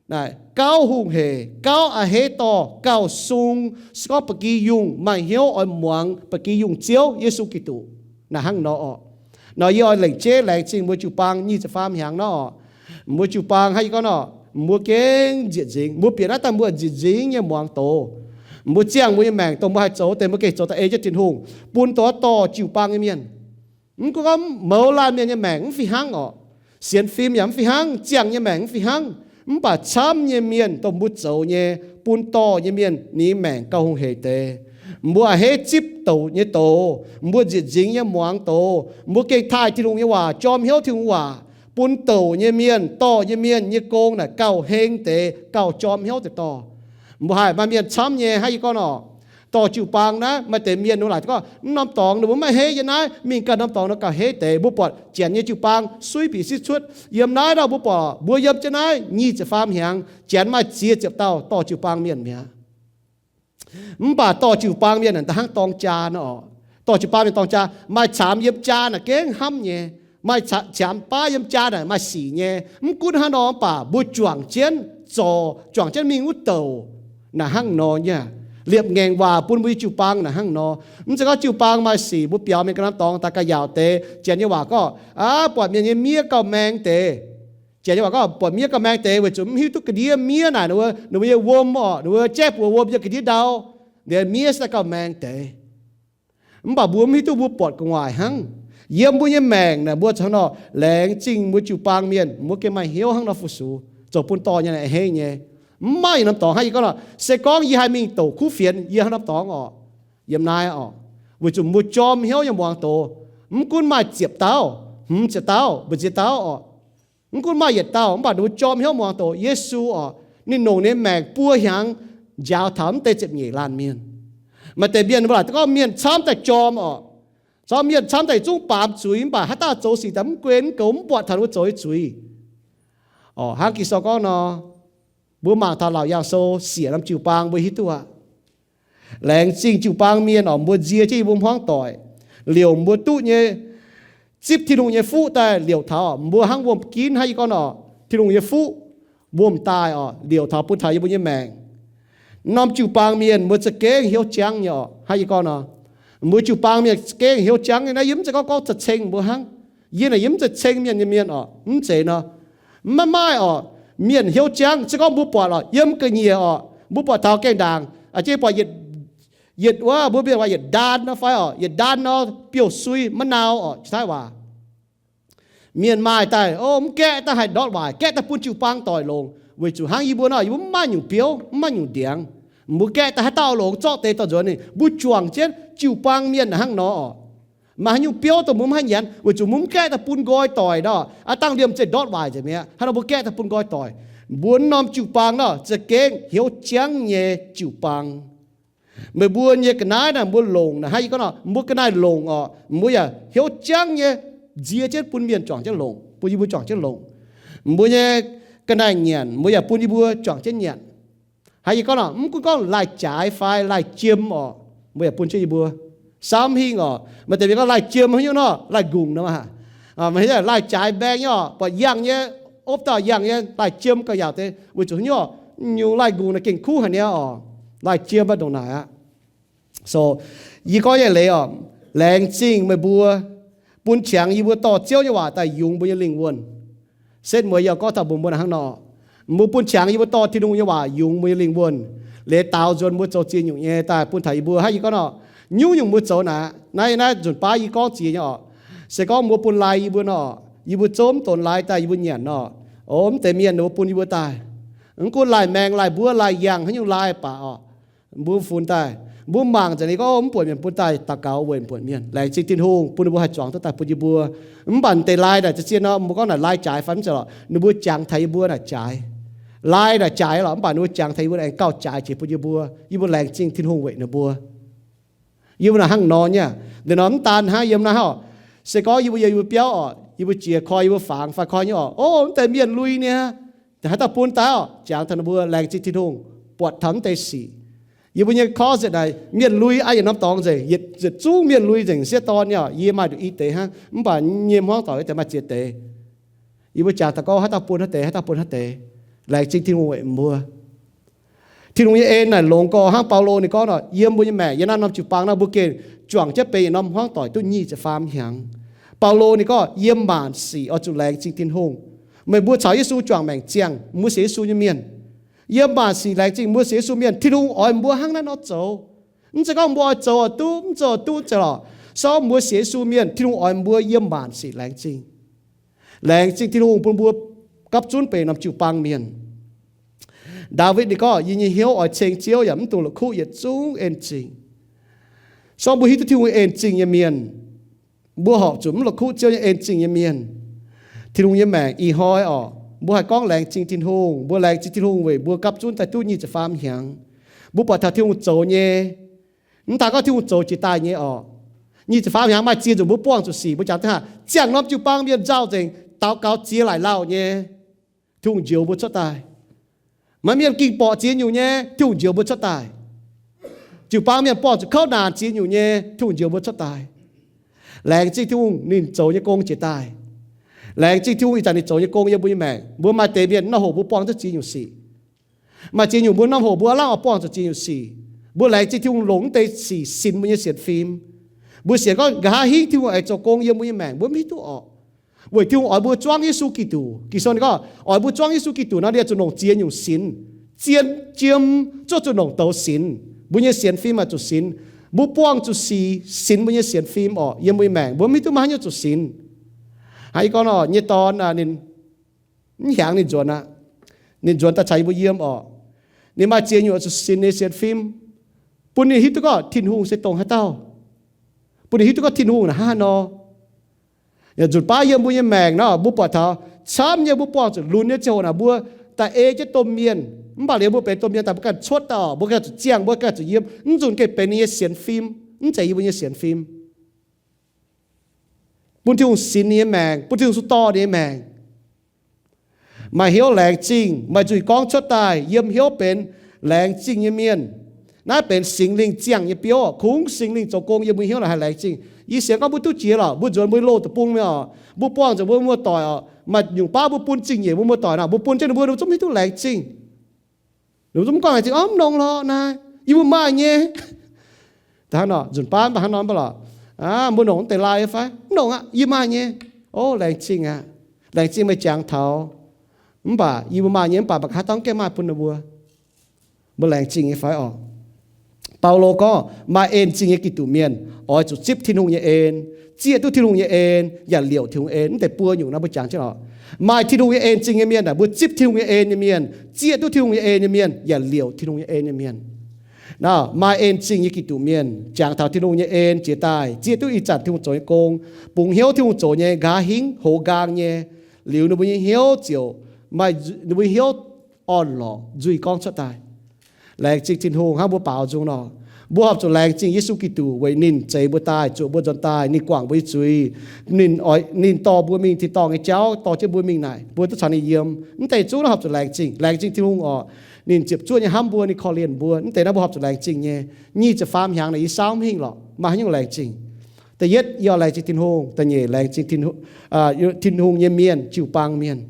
Naaic, gauh hungh hec, gauh a'hneiv dorh gauh sung, se gorngv ba'gi yungh maaih hnyouv oix muangx ba'gi yungh Ziouv Yesu Giduc. Naaic hnangv nor orqc. Nor yie oix lengc jeiv laengz zingh mbuo jiu-baang nyic ziepc faam hnyangx nor orqc. Mbuo jiu-baang hnangv yie gorngv nor, mbuo gengh nzieqc nzingx. Mbuo bieqc naaiv daaih mbuo nzieqc nzingx nyei muangx doz. Mbuo ziangh mbuo nyei maengc dongh mbuo haih zoux deix mbuo gengh zoux daaih ei jienv Tin-Hungh bun doz dorh jiu-baang nyei mienh. Mv gunv gorngv mouz laanh mienh nyei maengc mv fih hnangv orqc, sienx fim yaac mv fih hnangv, ziangh nyei maengc mv fih hnangv, mv baac camv nyei mienh dongh mbuo zoux nyei bun dorh nyei mienh ninh maengc gauh hungh hec deix. Mbuo a'hneiv zipv douc nyei doz, mbuo nzieqc nzingx nyei muangx doz, mbuo gengh taaih Tin-Hungh nyei waac, jorm hnyouv Tin-Hungh waac, bun douc nyei mienh, dorh nyei mienh nyei gong naaic gauh heng deix, gauh jorm hnyouv deix dorh. Mbuo haih maaih mienh camv nyei hnangv yie gorngv orqc, dorh jiu-baang naaiv maaih deix mienh ninh laaic gorngv, mv norm dorngx ninh mbuo maiv heiv yiem naaiv, mingh ganh norm dorngx nor gauh heiv deix. Mbuo buatc janx nyei jiu-baang suiv bieqc siv cuotv yiem naaiv nor, mbuo buatc mbuo yiem jienv naaiv nyic ziepc faam hnyangx, janx maaih ziex ziepc dauh dorh jiu-baang mienh mi'aqv. Mv baac dorh jiu-baang mienh naaic da'hnangv dorng jaa nor orqc. Dorh jiu-baang mienh dorng jaa, maaih caamx yiem jaa naaic gengh hnamv nyei, maaih caamx baav yiem jaa naaic maaih sic nyei. Mv gunv hnangv nor mv baac mbuo juangc jienv zorc, juangc jienv mingh wuov douc naaic hnangv nor nyei. Liepc ngaengc waac bun mbuo nyei jiu-baang naaic hnangv nor. Mv zeiz gorngv jiu-baang maaih sic mbuo biaux mingh ganh norm dorngx daaih gauh yaauc deix. Janx nyei waac gorngv, aav, buatc mienh nyei miev gauh maeng deix. Janx nyei waac gorngv buatc miev gauh maeng deix weic zuqc mv hiuv duqv ga'ndiev miev naaic ninh mbuo, ninh mbuo nyei wuom orqc, ninh mbuo jaiv buoz wuom yiem ga'ndiev ndau, ninh miev se daaih gauh maeng deix. Mv baac mbuo mv hiuv duqv mbuo buatc gu'nguaaic hnangv. Yiem mbuo nyei maengc naaic mbuo caux hnangv nor, laengz zingh mbuo jiu-baang mienh, mbuo gengh maaih hnyouv hnangv nor fu-sux, zoux bun dorh nyei naaic a'hneiv nyei. Mv maaih yietc norm dorngx hnangv yie gorngv nor, se gorngv yie haih mingh douc kuv fienx yie hnangv norm dorngx orqc, yiem naaiv orqc, weic zuqc mbuo jorm hnyouv nyei muangx doz. Mv gunv maaih ziepc dauh, hmz ziepc dauh, mbu'ziex dauh orqc, mv gunv maaih yietc dauh, mv baac ninh mbuo jorm hnyouv muangx doz Yesu orqc, ninh longc ninh maengc buo hnyangx njaaux taux mv deix ziepc nyeic laanh mienh. Maaih deix mienh mbuo laaic gorngv mienh camv daaih jorm orqc, caux mienh camv daaih zungv baamz zuiz, mv baac haaix dauh zoux sic daaih mv guen mv goux, mv buatc taux ninh mbuo zoux nyei zuiz. Orqc, hnangv Ging-Sou gorngv nor, mbuo mangc taux Laauc Yaangh Sou siec norm jiu-baang mbuo hiuv duqv aqv. Laengz zingh jiu-baang mienh orqc, mbuo nzie jienv yie mbuo hmuangv doic, liouc mbuo duqv nyei, zipv Tin-Hungh nyei fuqv daaih liouc taux mbuo hnangv wuom-ginv hnangv yie gorngv orqc, Tin-Hungh nyei fuqv wuom-daaih orqc, liouc taux bun taux yie mbuo nyei maengc. Norm jiu-baang mienh mbuo za'gengh hnyouv jangv nyei orqc, hnangv yie gorngv nor, mbuo jiu-baang mienh za'gengh hnyouv jangv nyei. Naaiv yie mv zeiz gorngv gorngv za'ceng mbuo hnangv. Yie naaic yie mv zeiz ceng mienh nyei mienh orqc, mv zeiz nor. Maiv maaih orqc, mienh hnyouv jangv. Se gorngv mbuo buatc orqc, yiem ga'nyiec orqc, mbuo buatc taux gaengh ndaangc, a'jang buatc yietc, yietc wuov mbuo mienh waac yietc ndaan nor fai orqc, yietc ndaan nor biouv-sui maiv nau orqc, Taiv waac. Mienh maaih daaih, o, mv gaeqv daaih haih ndortv waaic, gaeqv daaih bun jiu-baang doic longc, weic zuqc hnangv yie mbuo nor, yie mbuo mv maaih nyungc biouv, mv maaih nyungc ndiangx. Mbuo gaeqv daaih haaix dauh longc zorqv deix dorh nzuonx ninh, mbuo juangc jienv jiu-baang mienh hnangv nor orqc. Maaih haaix nyungc biouv dongh mbuo mv haih nyanc, weic zuqc mbuo mv gaeqv daaih bun nqoi doic nor, aav dangh liemh zeih ndortv waaic nzengc mi'aqv. Hnangv nor mbuo gaeqv daaih bun nqoi doic. Mbuo norm jiu-baang nor za'gengh hnyouv jangv nyei jiu-baang. Meih mbuo nyei ga'naaiv naaic mbuo longc naaic, hnangv yie gorngv nor, mbuo ga'naaiv longc orqc, mbuo yaac hnyouv jangv nyei nzie jienv bun mienh juangc jienv longc, bun yie mbuo juangc jienv longc. Mbuo nyei ga'naaiv nyanc mbuo yaac bun yie mbuo juangc jienv nyanc. Hnangv yie gorngv nor, mv gunv gorngv lai-jaaix fai lai-jiem orqc, mbuo yaac bun jienv yie mbuo. Samv hingh orqc, maaih deix mienh gorngv lai-jiem haaix nyungc nor, lai-nqungc nor, maaih lai-jaaix mbaeng nyei orqc, buatc yangh nyei, opv dauh yangh nyei lai-jiem gauh yaauc deix, weic zuqc haaix nyungc, nyungc lai-nqungc naaic gengh kuv haic niaa orqc, lai-jiem mv ndongc naaic aqv. So, yie gorngv nyei leiz orqc, laengz zingh meih mbuo bun qangx yie mbuo dorh Ziouv nyei waac daaih yungz mbuo nyei lingh wuonh. Setv mueiz yie gorngv taux mbuox mbuo hnangv nor, mbuo bun qangx yie mbuo dorh Tin-Hungh nyei waac yungz mbuo nyei lingh wuonh, leiz daaux nzuonx mbuo zoux ziex nyungc nyei daaih bun taux yie mbuo. Hnangv yie gorngv nor, nyungc-nyungc mbuo zoux naaic, naaiv, naaiv nzunc baav yie gorngv ziex nyei orqc. Se gorngv mbuo bun lai yie mbuo nor, yie mbuo zouv mv donx lai daaih yie mbuo nyanc nor, o, mv deix mienh ninh mbuo bun yie mbuo daaih. Mv gunv lai maeng, lai mbuov, lai yangh, haaix nyungc lai baac orqc, mbuo funx daaih, mbuo mangc nzengc, ninh gorngv mv buatc mienh bun daaih daux gaux weic mv buatc mienh. Laengz zingh Tin-Hungh bun ninh mbuo haih zuangx duqv daaih bun yie mbuo. Mv baac deix lai naaic za'gengh nor, mbuo gorngv naaic lai-jaaix fai mv zeiz lorqc, ninh mbuo jangx taux yie mbuo naaic jaaix. Lai naaic jaaix lorqc, mv baac ninh mbuo jangx taux yie mbuo aengx gauh jaaix jiex bun yie mbuo. Yie mbuo laengz zingh Tin-Hungh weic ninh mbuo. Yie mbuo naaic hnangv nor nyei. Liuz nor mv daan hnangv yiem naaiv orqc, se gorngv yie mbuo yiem yie mbuo biauv orqc, yie mbuo jiez koi yie mbuo fangx fai koi nyei orqc, o, mv deix mienh lui niaa, haaix dauh bun daaih orqc, jangx taux ninh mbuo laengz zingh Tin-Hungh, buatc taux mv deix sic. Yie mbuo nyei closet naaic mienh lui aqv, yietc norm dorngx nzengc, yietc zungv mienh lui nzengc sieqv dorn nyei orqc. Yie maaih nduqc i deix hnangv, mv baac nyei hmuangv doic deix maaih ziex deix. Yie mbuo jangx daaih gorngv haaix dauh bun haaix deix, haaix dauh bun haaix deix. Laengz zingh Tin-Hungh weic mbuo. Tin-Hungh nyei en naaic longx gorx hnangv. Baulo ninh gorngv nor, yiem mbuo nyei maengc, yiem naaiv norm jiu-baang naaiv mbuo gengh juangc jienv benx yietc norm hmuangv doic duqv nyic ziepc faam hnyangx. Baulo ninh gorngv, yiem maanc sic oix zuqc laengz zingh Tin-Hungh. Meih mbuo caux Yesu juangc maengc ziangh, mbuo sienx Yesu nyei mienh, yiem maanc sic laengz zingh mbuo sienx Yesu mienh. Tin-Hungh oix mbuo hnangv naaiv nor zoux. Mv zeiz gorngv mbuo oix zoux oix duqv, mv zoux oix duqv zeiz lorqc. Sou mbuo sienx Yesu mienh, Tin-Hungh oix mbuo yiem maanc sic laengz zingh. Laengz zingh Tin-Hungh bun mbuo gapv zunv benx norm jiu-baang mienh. Ndaawitv ninh gorngv, yie nyei hnyouv oix ceng Ziouv yaac mv dungx la'kuqv yietc zungv en zingh. Sou mbuo hiuv duqv Tin-Hungh en zingh nyei mienh, mbuo horpc zuqc mv la'kuqv Ziouv nyei en zingh nyei mienh. Tin-Hungh nyei maengc ih hnoi orqc, mbuo haih gorngv laengz zingh Tin-Hungh. Mbuo laengz zingh Tin-Hungh weic mbuo gapv zunv daaih duqv nyic ziepc faam hnyangx. Mbuo buatc taux Tin-Hungh zoux nyei, mv daan gorngv Tin-Hungh zoux jiex daaih nyei orqc. Nyic ziepc faam hnyangx maaih ziex nzunc mbuo buangh zuqc sic, mbuo jangx daaih haav ziangh norm jiu-baang mienh nzauh nzengc, daux gaux ziex laaic lauh nyei, Tin-Hungh njoux mbuo cuotv daaih. Maaih mienh ging borqc ziex nyungc nyei, Tin-Hungh njoux mbuo cuotv daaih. Jiu-baang mienh buangh zuqc kouv naanc ziex nyungc nyei, Tin-Hungh njoux mbuo cuotv daaih. Laengz zingh Tin-Hungh ninh zoux nyei gong jiex daaih. Laengz zingh Tin-Hungh ih zanc ninh zoux nyei gong yiem mbuo nyei maengc. Mbuo maaih deix mienh norm hoc mbuo buangh duqv ziex nyungc sic. Maaih ziex nyungc mbuo norm hoc mbuo aav lamh oix buangh zuqc ziex nyungc sic. Mbuo laengz zingh Tin-Hungh longc mv deix sic sinx mbuo nyei sienx fim. Mbuo sienx gorngv nqa'haav hingv Tin-Hungh aengx zoux gong yiem mbuo nyei maengc, mbuo mv hiuv duqv orqc. Weic Tin-Hungh oix mbuo zuangv Yesu Giduc. Ging-Sou ninh gorngv oix mbuo zuangv Yesu Giduc nor, ninh zuqc longc ziex nyungc sinx. Zien, jiem, zuqv zuqc longc douz sinx. Mbuo nyei sienx fim maaih zuqc sinx. Mbuo buangh zuqc sic sinx mbuo nyei sienx fim orqc. Yiem mbuo nyei maengc mbuo mv hiuv duqv maaih haaix nyungc zuqc sinx. Hnangv yie gorngv nor, nyei dorn ninh mv hiaangx ninh nzuonx aqv. Ninh nzuonx daaih caux yie mbuo yiem orqc. Ninh maaih ziex nyungc zuqc sinx nyei sienx fim, bun ninh hiuv duqv gorngv Tin-Hungh se dongh haaix dauh, bun ninh hiuv duqv gorngv Tin-Hungh naaic hnangv haaix nor. Yaac nzunc baav yiem mbuo nyei maengc nor, mbuo buatc taux camv nyei mbuo buangh zuqc lunx nyei ziangh hoc naaic, mbuo daaih ei jienv domh mienh. Mv baac liuz mbuo benx domh mienh daaih mbuo ganh cuotv daaih orqc, mbuo ganh zuqc ziangh, mbuo ganh zuqc yiem, mv nzunc gengh benx ninh nyei sienx fim, mv zeiz yie mbuo nyei sienx fim. Bun Tin-Hungh sinx ninh nyei maengc, bun Tin-Hungh sung dorh ninh nyei maengc. Maaih hnyouv laengz zingh, maaih nzuih gorngv cuotv daaih, yiem hnyouv benx laengz zingh nyei mienh. Naaiv benx Singx Lingh ziangh nyei biouv. Kungx Singx Lingh zoux gong yiem mbuo hnyouv naaic haih laengz zingh. Yie sienx gorngv mbuo duqv jiex lorqc, mbuo nzuonx mbuo loz deic-bung mingh orqc, mbuo buangh zuqc mbuo muoz-doic orqc, maaih nyungc baav mbuo bun zingh nyeic mbuo muoz-doic naaic, mbuo bun jienv ninh mbuo, ninh mbuo zungv mv hiuv duqv laengz zingh. Ninh mbuo zungv mv gorngv laengz zingh, orv, mv nongx lorqc naaiv, yie mbuo maaih nyei. Da'hnangv nor, nzunc baav mv baac hnangv nor mv baac lorqc, mbuo nongc mv deix lai fai? Mv nongc aqv, yie maaih nyei. Ov, laengz zingh aqv. Laengz zingh meih jangx taux. Mv baac yie mbuo maaih nyei, mv baac mv baac kaav dauh mv gaengh maaih bun ninh mbuo. Mbuo laengz zingh nyei fai orqc? Baulo gorngv, maaih en zingh nyei Giduc mienh oix zuqc zipv Tin-Hungh nyei en, zieqv duqv Tin-Hungh nyei en, yaac liouc Tin-Hungh en. Mv deix buo nyungc nor mbuo jangx jienv orqc. Maaih Tin-Hungh nyei en zingh nyei mienh aeqv, mbuo zipv Tin-Hungh nyei en nyei mienh, zieqv duqv Tin-Hungh nyei en nyei mienh, yaac liouc Tin-Hungh nyei en nyei mienh. Nor, maaih en zingh nyei Giduc mienh jangx taux Tin-Hungh nyei en jiex daaih, zieqv duqv ih zanc Tin-Hungh zoux nyei gong, bungx hnyouv Tin-Hungh zoux nyei nqa'haav hingv hoz nqaang nyei, liuz ninh mbuo nyei hnyouv ziouc maaih, ninh mbuo nyei hnyouv orn-lorqc, nzuih gorngv cuotv daaih. Laengz zingh Tin-Hungh hnangv mbuo baaux nzung nor, mbuo horpc zuqc laengz zingh Yesu Giduc weic ninh zeix mbuo daaih, zuoqc mbuo nzuonx daaih, ninh guangc mbuo nyei zuiz. Ninh oix, ninh dorh mbuo mingh tin-dorngh nyei jauv, dorh jienv mbuo mingh naaic, mbuo duqv caux ninh yiem. Mv deix zungv horpc zuqc laengz zingh, laengz zingh Tin-Hungh orqc. Ninh ziepc zuoqv nyei hnamv mbuo, ninh korv-lienh mbuo. Mv deix naaiv mbuo horpc zuqc laengz zingh nyei. Nyic ziepc faam hnyangx naaic yie saauv mv hingh lorqc, maaih haaix nyungc laengz zingh? Da'yietv, yie oix laengz zingh Tin-Hungh. Da'nyeic, laengz zingh Tin-Hungh, Tin-Hungh nyei mienh, jiu-baang mienh.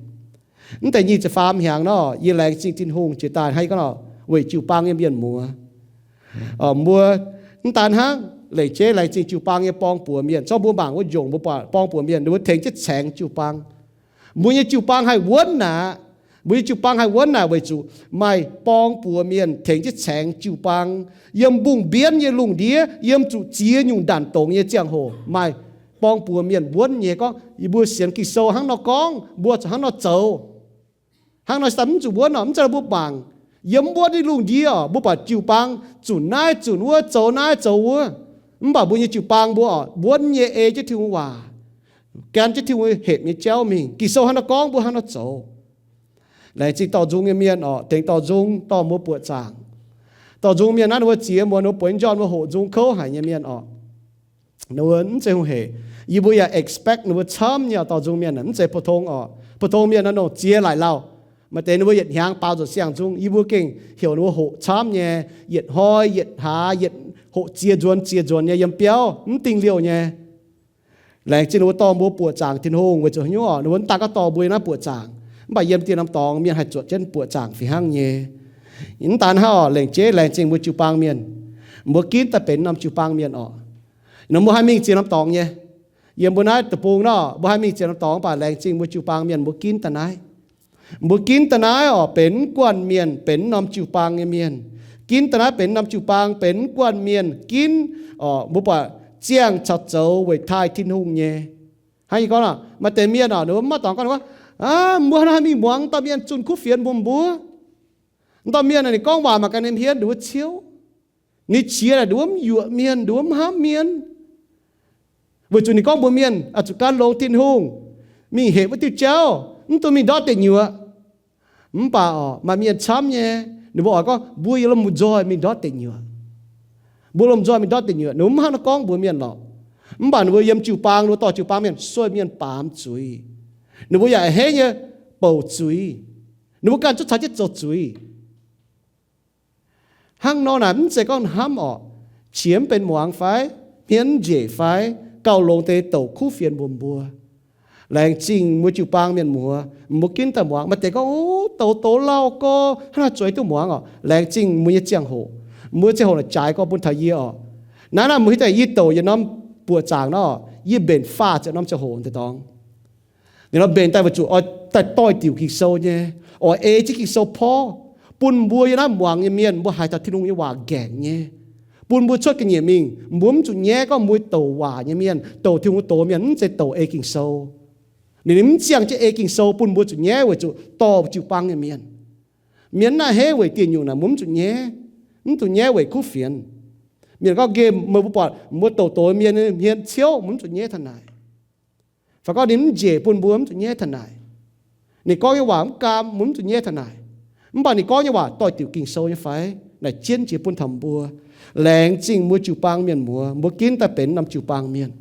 Mv deix nyic ziepc faam hnyangx nor, yie laengz zingh Tin-Hungh jiex daaih hnangv yie gorngv nor, weic jiu-baang nyei mienh muoz. Mbuo mv daan hnangv leiz jeiv laengz zingh jiu-baang nyei borng-buoz mienh. Zorqv mbuo mangc wuov njongc mbuo buatc borng-buoz mienh, ninh mbuo tengx jienv caengx jiu-baang. Mbuo nyei jiu-baang haih wuonv aqv. Mbuo nyei jiu-baang haih wuonv naaic weic zuqc maaih borng-buoz mienh tengx jienv caengx jiu-baang. Yiem mbungh mbienv nyei lungh ndiev, yiem zuqc ziex nyungc ndanc dongz nyei ziangh hoc, maaih borng-buoz mienh wuonv nyei. Gorngv yie mbuo sienx Ging-Sou hnangv nor gorngv, mbuo zuqc hnangv nor zoux. Hnangv nor se daaih mv zuqc wuonv orqc, mv zeiz mbuo mangc. Yiem wuonv nyei lungh ndiev orqc, mbuo buatc jiu-baang zunc naaiv zunc wuov, zoux naaiv zoux wuov. Mv baac mbuo nyei jiu-baang mbuo orqc, wuonv nyei ei jienv Tin-Hungh waac, gan jienv Tin-Hungh hepc nyei jauv mingh. Ging-Sou hnangv nor gorngv, mbuo hnangv nor zoux. Laengz zingh dorh nzung nyei mienh orqc, tengx dorh nzung dorh mbuo buoqc zaangc. Dorh nzung mienh naaiv ninh mbuo ziex muonz ninh mbuo bueix njorn mbuo hoqc nzung kouv haic nyei mienh orqc. Ninh mbuo mv zeiz hungh hec. Yie mbuo yaac expect ninh mbuo camv nyei orqc, dorh nzung mienh mv zeiz pou-tong orqc. Pou-tong mienh nor nongc ziex laaic lauh. Maaih deix ninh mbuo yietc hnyangx baaux nzunc siang-nzung. Yie mbuo gengh heuc ninh mbuo hoqc camv nyei, yietc hnoi, yietc hlaax, yietc hoqc ziex nzuonx ziex nzuonx nyei yiem biauv, mv dingh liouh nyei. Laengz zingh ninh mbuo dorh mbuo buoqc zaangc Tin-Hungh weic zuqc haaix nyungc orqc? Ninh mbuo mv daan gorngv dorh mbuo yiem naaiv buoqc zaangc. Mv baac yiem dieh norm dorngx mienh haih zuotc jienv buoqc zaangc fih hnangv nyei. Mv daan hnangv oc, lengc jeiv laengz zingh mbuo jiu-baang mienh. Mbuo ginv daaih benx norm jiu-baang mienh oc. Nor mbuo haih mingh ziex norm dorngx nyei. Yiem mbuo naaiv deic-bung nor, mbuo haih mingh ziex norm dorngx, mv baac laengz zingh mbuo jiu-baang mienh mbuo ginv daaih naaiv. Mbuo ginv daaih naaiv oc, benx guanh mienh, benx norm jiu-baang nyei mienh. Ginv daaih naaiv benx norm jiu-baang, benx guanh mienh, ginv oc, mbuo buatc ziangh caux zoux weic taaih Tin-Hungh nyei. Hnangv yie gorngv nor, maaih deix mienh oc, ninh mbuo mv maaih dorngx gorngv, ninh gorngv, mbuo hnangv haaix mingh muangx dauh mienh zunh kuv fienx mbuox mbuo. Dauh mienh naaic ninh gorngv waac mangc gaax ninh hienx nduov ciouv. Ninh qiex naaic nduov mv yuoqc mienh, nduov mv hnamv mienh. Weic zuqc ninh gorngv mbuox mienh, oix zuqc gan longx Tin-Hungh, mingh hepc wuov diuh jauv, mv dungx mingh ndortv deic nyuoqc. Mv baac oc, maaih mienh camv nyei, ninh mbuo oix gorngv mbuo yaac lomh nzoih mingh ndortv deic nyuoqc. Mbuo lomh nzoih mingh ndortv deic nyuoqc, ninh mbuo mv hnangv naaiv gorngv mbuox mienh lorqc. Mv baac ninh mbuo yiem jiu-baang, ninh mbuo dorh jiu-baang mienh sueih mienh baamz zuiz. Ninh mbuo yaac a'hneiv nyei bouc zuiz. Ninh mbuo ganh zungv caux jienv zoux zuiz. Hnangv nor naaic mv zeiz gorngv hnamv orqc, qiex mv benx muangx fai, hmien mv njiec fai, gauh longx deix douc kuv fienx mbuox mbuo. Laengz zingh mbuo jiu-baang mienh muoz, mbuo ginv daaih muangx. Maaih deix gorngv, o, douz douz lauh gorx, hnangv naaiv zueiz duqv muangx orqc. Laengz zingh mbuo nyei ziangh hoc. Mbuo ziangh hoc naaic jaaix gorx bun taux yie orqc. Naaiv naaiv mbuo hiuv daaih yie douc yietc norm buoqc zaangc nor, yie mbenc faah ziepc norm ziangh hoc deix dorngx. Ninh nor mbenc daaih weic zuqc oix daaih doix-diuc Ging-Sou nyei, oix ei jienv Ging-Sou porv, bun mbuo yiem naaiv muangx nyei mienh mbuo haiz taux Tin-Hungh nyei waac nqaengc nyei, bun mbuo cuotv ga'nyiec mingh. Mbuo mv zuqc nyaiv gorngv mbuo douc waac nyei mienh, douc Tin-Hungh doz mienh, mv zeiz douc ei Ging-Sou. Ninh mv ziangh jienv ei Ging-Sou bun mbuo zuqc nyaiv weic zuqc dorh jiu-baang nyei mienh. Mienh naaiv a'hneiv weic dieh nyungc naaic mbuo mv zuqc nyaiv, mv zuqc nyaiv weic kuv fienx. Mienh gorngv nqemh meih mbuo buatc mbuo douc doz mienh hmien ciouv, mbuo mv zuqc nyaiv taux naaic. Fai gorngv ninh mv njiec bun mbuo, mv zuqc nyaiv taux naaic. Ninh gorngv nyei waac mv gaam, mbuo mv zuqc nyaiv taux naaic. Mv baac ninh gorngv nyei waac doix-diuc Ging-Sou nyei fai? Naaic jienv jiex bun taux mbuo. Laengz zingh mbuo jiu-baang mienh muoz, mbuo ginv daaih benx norm jiu-baang mienh.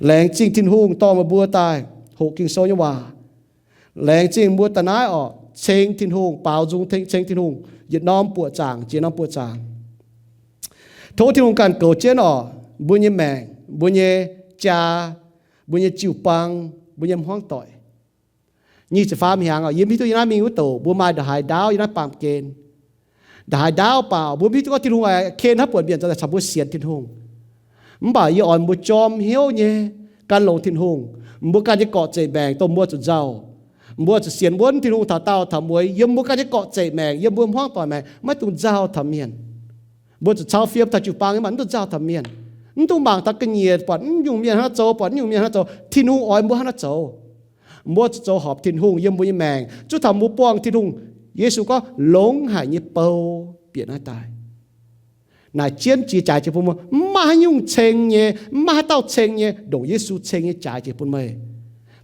Laengz zingh Tin-Hungh dorh meih mbuo daaih hoqc Ging-Sou nyei waac. Laengz zingh mbuo daaih naaiv orqc, ceng Tin-Hungh, baaux nzung ceng Tin-Hungh yietc norm buoqc zaangc jiex norm buoqc zaangc. Tov Tin-Hungh ganh goux jienv orqc, mbuo nyei maengc, mbuo nyei jaa, mbuo nyei jiu-baang, mbuo nyei hmuangv doic. Nyic ziepc faam hnyangx orqc, yie mv hiuv duqv yie naaiv mingh wuov douc mbuo maaih ndongc haaix ndaauv yie naaiv baamh gen. Ndongc haaix ndaauv baac mbuo mv hiuv duqv gorngv Tin-Hungh ken haaix buonc mienh zoux daaih caux mbuo sienx Tin-Hungh. Mv baac yie oix mbuo jorm hnyouv nyei gan longx Tin-Hungh. Mbuo ganh nyei gorqv-zeqc maengc dongh mbuo zuqc nzauh. Mbuo zuqc sienx wuonv Tin-Hungh taux daauh taux mueiz yiem mbuo ganh nyei gorqv-zeqc maengc, yiem mbuo hmuangv doic maengc, maiv dungx nzauh taux mienh. Mbuo zuqc cau fiem taux jiu-baang nyei maah, mv dungx nzauh taux mienh. Mv dungx mangc taux ga'nyiec buatc mv nyungc mienh hnangv naaiv zoux, buatc mv nyungc mienh hnangv naaiv zoux. Tin-Hungh oix mbuo hnangv naaiv zoux. Mbuo zuqc zoux horpc Tin-Hungh yiem mbuo nyei maengc, zuov taux mbuo buangh Tin-Hungh, Yesu gorngv, longx haic nyei bou bieqc naaiv daaih. Naaic jienv jiex jaaix jiex bun mbuo, mv maaih haaix nyungc ceng nyei, mv maaih haaix dauh ceng nyei, ndongc Yesu ceng nyei jaaix jiex bun meih.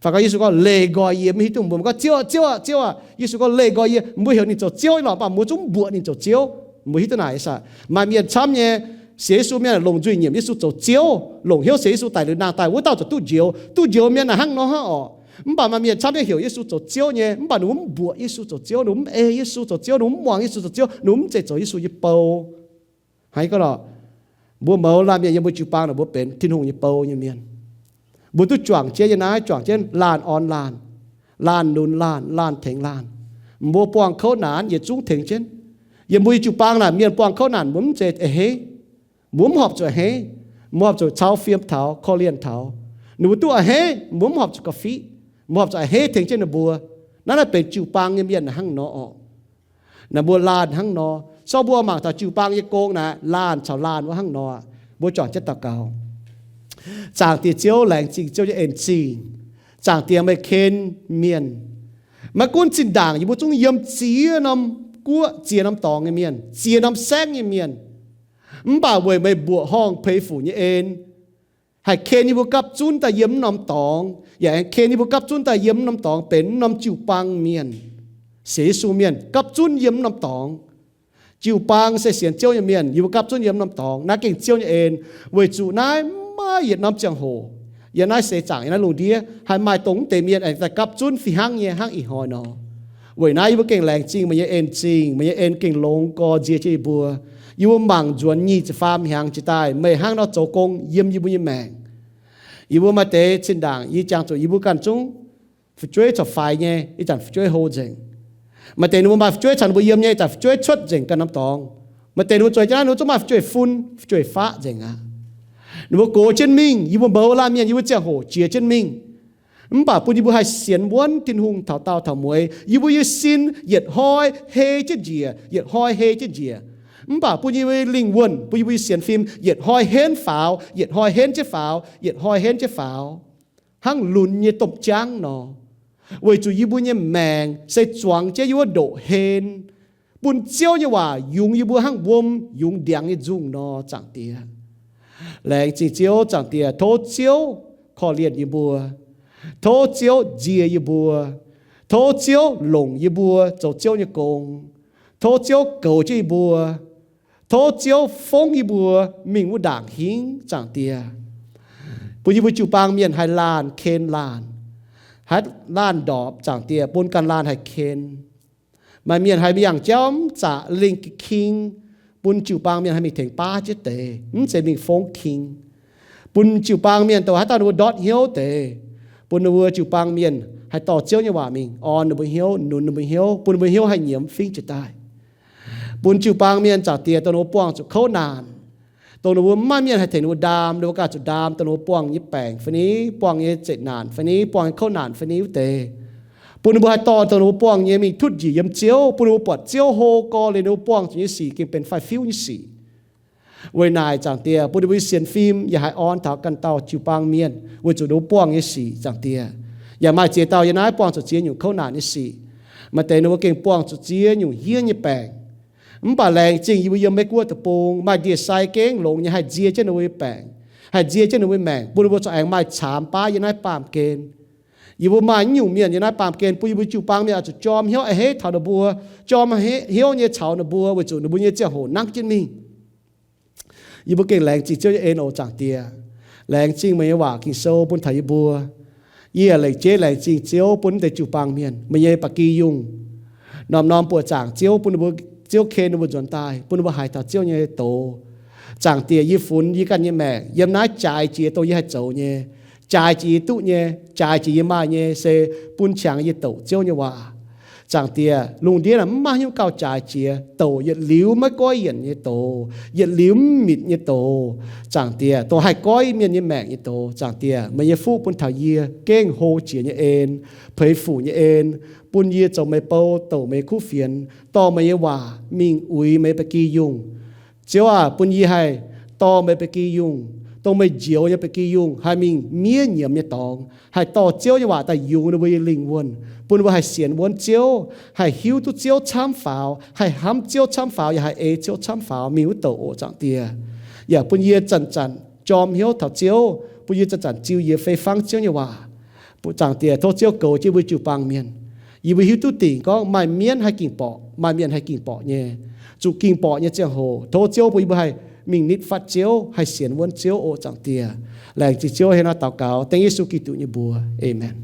Fai gorngv Yesu gorngv, leih nqoi yie, mv hiuv duqv mbuo gorngv, Ziouv aac, Ziouv aac, Ziouv aac. Yesu gorngv, leih nqoi yie. Mbuo heuc ninh zoux Ziouv lorqc, mv baac mbuo zungv mbuoqc ninh zoux Ziouv. Mbuo hiuv duqv naaic ih zanc maaih mienh camv nyei sienx Yesu mienh longc nzuih nyiemc Yesu zoux Ziouv, longc hnyouv sienx Yesu daic liuz nangh daaih, wuov dauh ziouc duqv njoux, duqv njoux mienh naaic hnangv nor hnangv orqc. Mv baac maaih mienh camv nyei heuc Yesu zoux Ziouv nyei, mv baac ninh mbuo mv mbuoqc Yesu zoux Ziouv, ninh mbuo mv ei Yesu zoux Ziouv, ninh mbuo mv muangx Yesu zoux Ziouv, ninh mbuo mv zeiz zoux Yesu nyei bou. Hnangv naaiv gorngv lorqc, mbuo mouz laanh mienh yiem mbuo jiu-baang naaic mbuo benx Tin-Hungh nyei bou nyei mienh. Mbuo duqv juangc jienv nyei naaiv, juangc jienv laanh orn laanh, laanh nunz laanh, laanh tengx laanh. Mbuo buangh kouv naanc yietc zungv tengx jienv. Yiem mbuo nyei jiu-baang naaic mienh buangh kouv naanc mbuo mv zeiz a'hneiv. Mbuo mv horpc zuqc a'hneiv. Mbuo horpc zuqc cau fiem taux, korv-lienh taux. Ninh mbuo duqv a'hneiv, mbuo mv horpc zuqc ga'fiev. Mbuo horpc zuqc a'hneiv tengx jienv ninh mbuo. Naaiv naaiv benx jiu-baang nyei mienh hnangv nor orqc. Naaiv mbuo laanh hnangv nor. Sorng mbuo mangc taux jiu-baang nyei gong naaic, laanh caux laanh wuov hnangv nor. Mbuo juangc jienv daux gaux. Zaangc Diex Ziouv, laengz zingh Ziouv nyei en-zingh. Zaangc Diex, meih ken mienh. Maiv gunv zinh ndaangc yie mbuo zungv yiem ziex norm guoqv, ziex norm dorngx nyei mienh, ziex norm saengv nyei mienh. Mv baac weic meih mbuoqc horngh peix fuc nyei en, haih ken yie mbuo gapv zunv daaih yiem mv norm dorngx, yaac ken yie mbuo gapv zunv daaih yiem mv norm dorngx benx mv norm jiu-baang mienh, sienx Yesu mienh gapv zunv yiem mv norm dorngx. Jiu-baang se sienx Ziouv nyei mienh, yie mbuo gapv zunv yiem mv norm dorngx. Naaiv gengh Ziouv nyei en. Weic zuqc naaiv maiv maaih yietc norm ziangh hoc yiem naaiv seix zaangc, yiem naaiv lungh ndiev haih maaih dongh mv deix mienh aengx daaih gapv zunv fih hnangv nyei hnangv ih hnoi nor. Weic naaiv yie mbuo gengh laengz zingh meih nyei en-zingh, meih nyei en gengh longx gorx nzie jienv yie mbuo. Yie mbuo mangc nzuonx nyic ziepc faam hnyangx jiex daaih meih hnangv nor zoux gong yiem yie mbuo nyei maengc. Yie mbuo maaih deix zinh ndaangc yie jangx zuqc yie mbuo ganh zungv Fu'jueiv corc faix nyei, ih zanc fu'jueiv hlo nzengc. Maaih deix ninh mbuo maaih fu'jueiv caux ninh mbuo yiem nyei, ih zanc fu'jueiv cuotv nzengc ganh norm dorngx. Maaih deix ninh mbuo zueiz jienv naaiv, ninh mbuo zungv maaih fu'jueiv fun, fu'jueiv faqv nzengc aqv. Ninh mbuo gox jienv mingh, yie mbuo mouz laanh mienh, yie mbuo ziangh hoc jiex jienv mingh. Mv baac bun yie mbuo haih sienx wuonv Tin-Hungh taux daauh taux mueiz, yie mbuo nyei sin yietc hnoi hei jienv njiec, yietc hnoi hei jienv njiec. Mv baac bun yie mbuo lingh wuonh, bun yie mbuo nyei sienx fim yietc hnoi henv faaux, yietc hnoi henv jienv faaux, yietc hnoi henv jienv faaux, hnangv lunx nyei domh jaangv nor. Weic zuqc yie mbuo nyei maengc se zuangx jienv yiem wuov ndoqc hlen, bun Ziouv nyei waac yungz yie mbuo hnangv wuom yungz ndiangx nyei nzungh nor, Zaangc Diex. Laengz zingh Ziouv, Zaangc Diex. Tov Ziouv korv-lienh yie mbuo. Tov Ziouv nzie yie mbuo. Tov Ziouv longc yie mbuo zoux Ziouv nyei gong. Tov Ziouv goux jienv yie mbuo. Tov Ziouv fongv yie mbuo mingh wuov ndaangc hingv, Zaangc Diex. Bun yie mbuo jiu-baang mienh haih laanh ken laanh, haih laanh ndorpc, Zaangc Diex, bun ganh laanh haih ken. Maaih mienh haih mingh yangh jauv mv zaqc lingh king, bun jiu-baang mienh haih mingh tengx baav jienv deix, mv zeiz mingh fongv king. Bun jiu-baang mienh douc haaix dauh ninh mbuo ndortv hnyouv deix, bun ninh mbuo jiu-baang mienh haih dorh Ziouv nyei waac mingh orn ninh mbuo hnyouv, nunc ninh mbuo hnyouv, bun ninh mbuo hnyouv haih nyiemz fingv jiex daaih. Bun jiu-baang mienh, Zaangc Diex, dongh ninh mbuo buangh zuqc kouv naanc, dongh ninh mbuo mv maaih mienh haih tengx ninh mbuo ndaam, ninh mbuo ganh zuqc ndaam dongh ninh mbuo buangh nyei baengc fai ni, buangh nyei zeqc naanc fai ni, buangh nyei kouv naanc fai ni wuov deix. Bun ninh mbuo haih dorh dongh ninh mbuo buangh nyei mingh tutv njiec yiem Ziouv, bun ninh mbuo buatc Ziouv hlo gorx, liuz ninh mbuo buangh zuqc nyei sic gengh benx faix-fiuv nyei sic. Weic naaic, Zaangc Diex, bun ninh mbuo nyei sienx fim yaac haih orn taux ganh dauh jiu-baang mienh weic zuqc ninh mbuo buangh nyei sic, Zaangc Diex. Yaac maaih ziex dauh yiem naaiv buangh zuqc ziex nyungc kouv naanc nyei sic. Maaih deix ninh mbuo gengh buangh zuqc ziex nyungc hiev nyei baengc. Mv baac laengz zingh yie mbuo yiem Meiv Guoqv deic-bung maaih ndie-sai gengh longx nyei haih nzie jienv ninh mbuo nyei baengc, haih nzie jienv ninh mbuo nyei maengc, bun ninh mbuo corc aengx maaih caamx baav yiem naaiv baamh gen. Yie mbuo maaih nyungc mienh yiem naaiv baamh gen, bun yie mbuo jiu-baang mienh oix zuqc jorm hnyouv a'hneiv taux ninh mbuo, jorm hnyouv nyei caux ninh mbuo, weic zuqc ninh mbuo nyei ziangh hoc nangv jienv mingh. Yie mbuo gengh laengz zingh Ziouv nyei en oc, Zaangc Diex. Laengz zingh meih nyei waac Ging-Sou bun taux yie mbuo. Yie yaac lengc jeiv laengz zingh Ziouv bun naaiv deix jiu-baang mienh, meih nyei ba'gi yungh, norm-norm buoqc zaangc Ziouv bun ninh mbuo, Ziouv ken ninh mbuo nzuonx daaih, bun ninh mbuo haiz taux Ziouv nyei doz. Zaangc Diex, yie funx yie ganh nyei maengc yiem naaiv jaaix jiex dongh yie haih zoux nyei, jaaix jiex yie duqv nyei, jaaix jiex yie maaih nyei, se bun qangx yie douc Ziouv nyei waac. Zaangc Diex, lungh ndiev naaic mv maaih haaix nyungc gauh jaaix jiex douc yietc liuz maiv goiv yienc nyei doz, yietc liuz mv mitc nyei doz. Zaangc Diex, dongh haih goiv mienh nyei maengc nyei doz. Zaangc Diex, meih nyei fuqv bun taux yie gengh hlo jiex nyei en, peix fuc nyei en, bun yie zoux meih bou, douc meih nyei kuv fienx, dorh meih nyei waac mingh uix meih ba'gi yungh. Ziouv aac, bun yie haih dorh meih ba'gi yungh, dongh meih njoux nyei ba'gi yungh, haih mingh miev nyiemz nyei dorngx, haih dorh Ziouv nyei waac daaih yungz ninh mbuo nyei lingh wuonh, bun ninh mbuo haih sienx wuonv Ziouv, haih hiuv duqv Ziouv camv faaux, haih hnamv Ziouv camv faaux, yaac haih ei Ziouv camv faaux mingh wuov douc oc, Zaangc Diex. Yaac bun yie zanc-zanc jorm hnyouv taux Ziouv, bun yie zanc-zanc ziux yie fei fangv Ziouv nyei waac. Zaangc Diex, tov Ziouv goux jienv mbuo jiu-baang mienh. Yie mbuo hiuv duqv dingc gorngv maaih mienv haih ging-borqc, maaih mienh haih ging-borqc nyei. Zuqc ging-borqc nyei ziangh hoc, tov Ziouv bun yie mbuo haih mingh nitv fatv Ziouv, haih sienx wuonv Ziouv oc, Zaangc Diex. Laengz zingh Ziouv. Hnangv naaiv daux gaux dengv Yesu Giduc nyei mbuox. Aamen.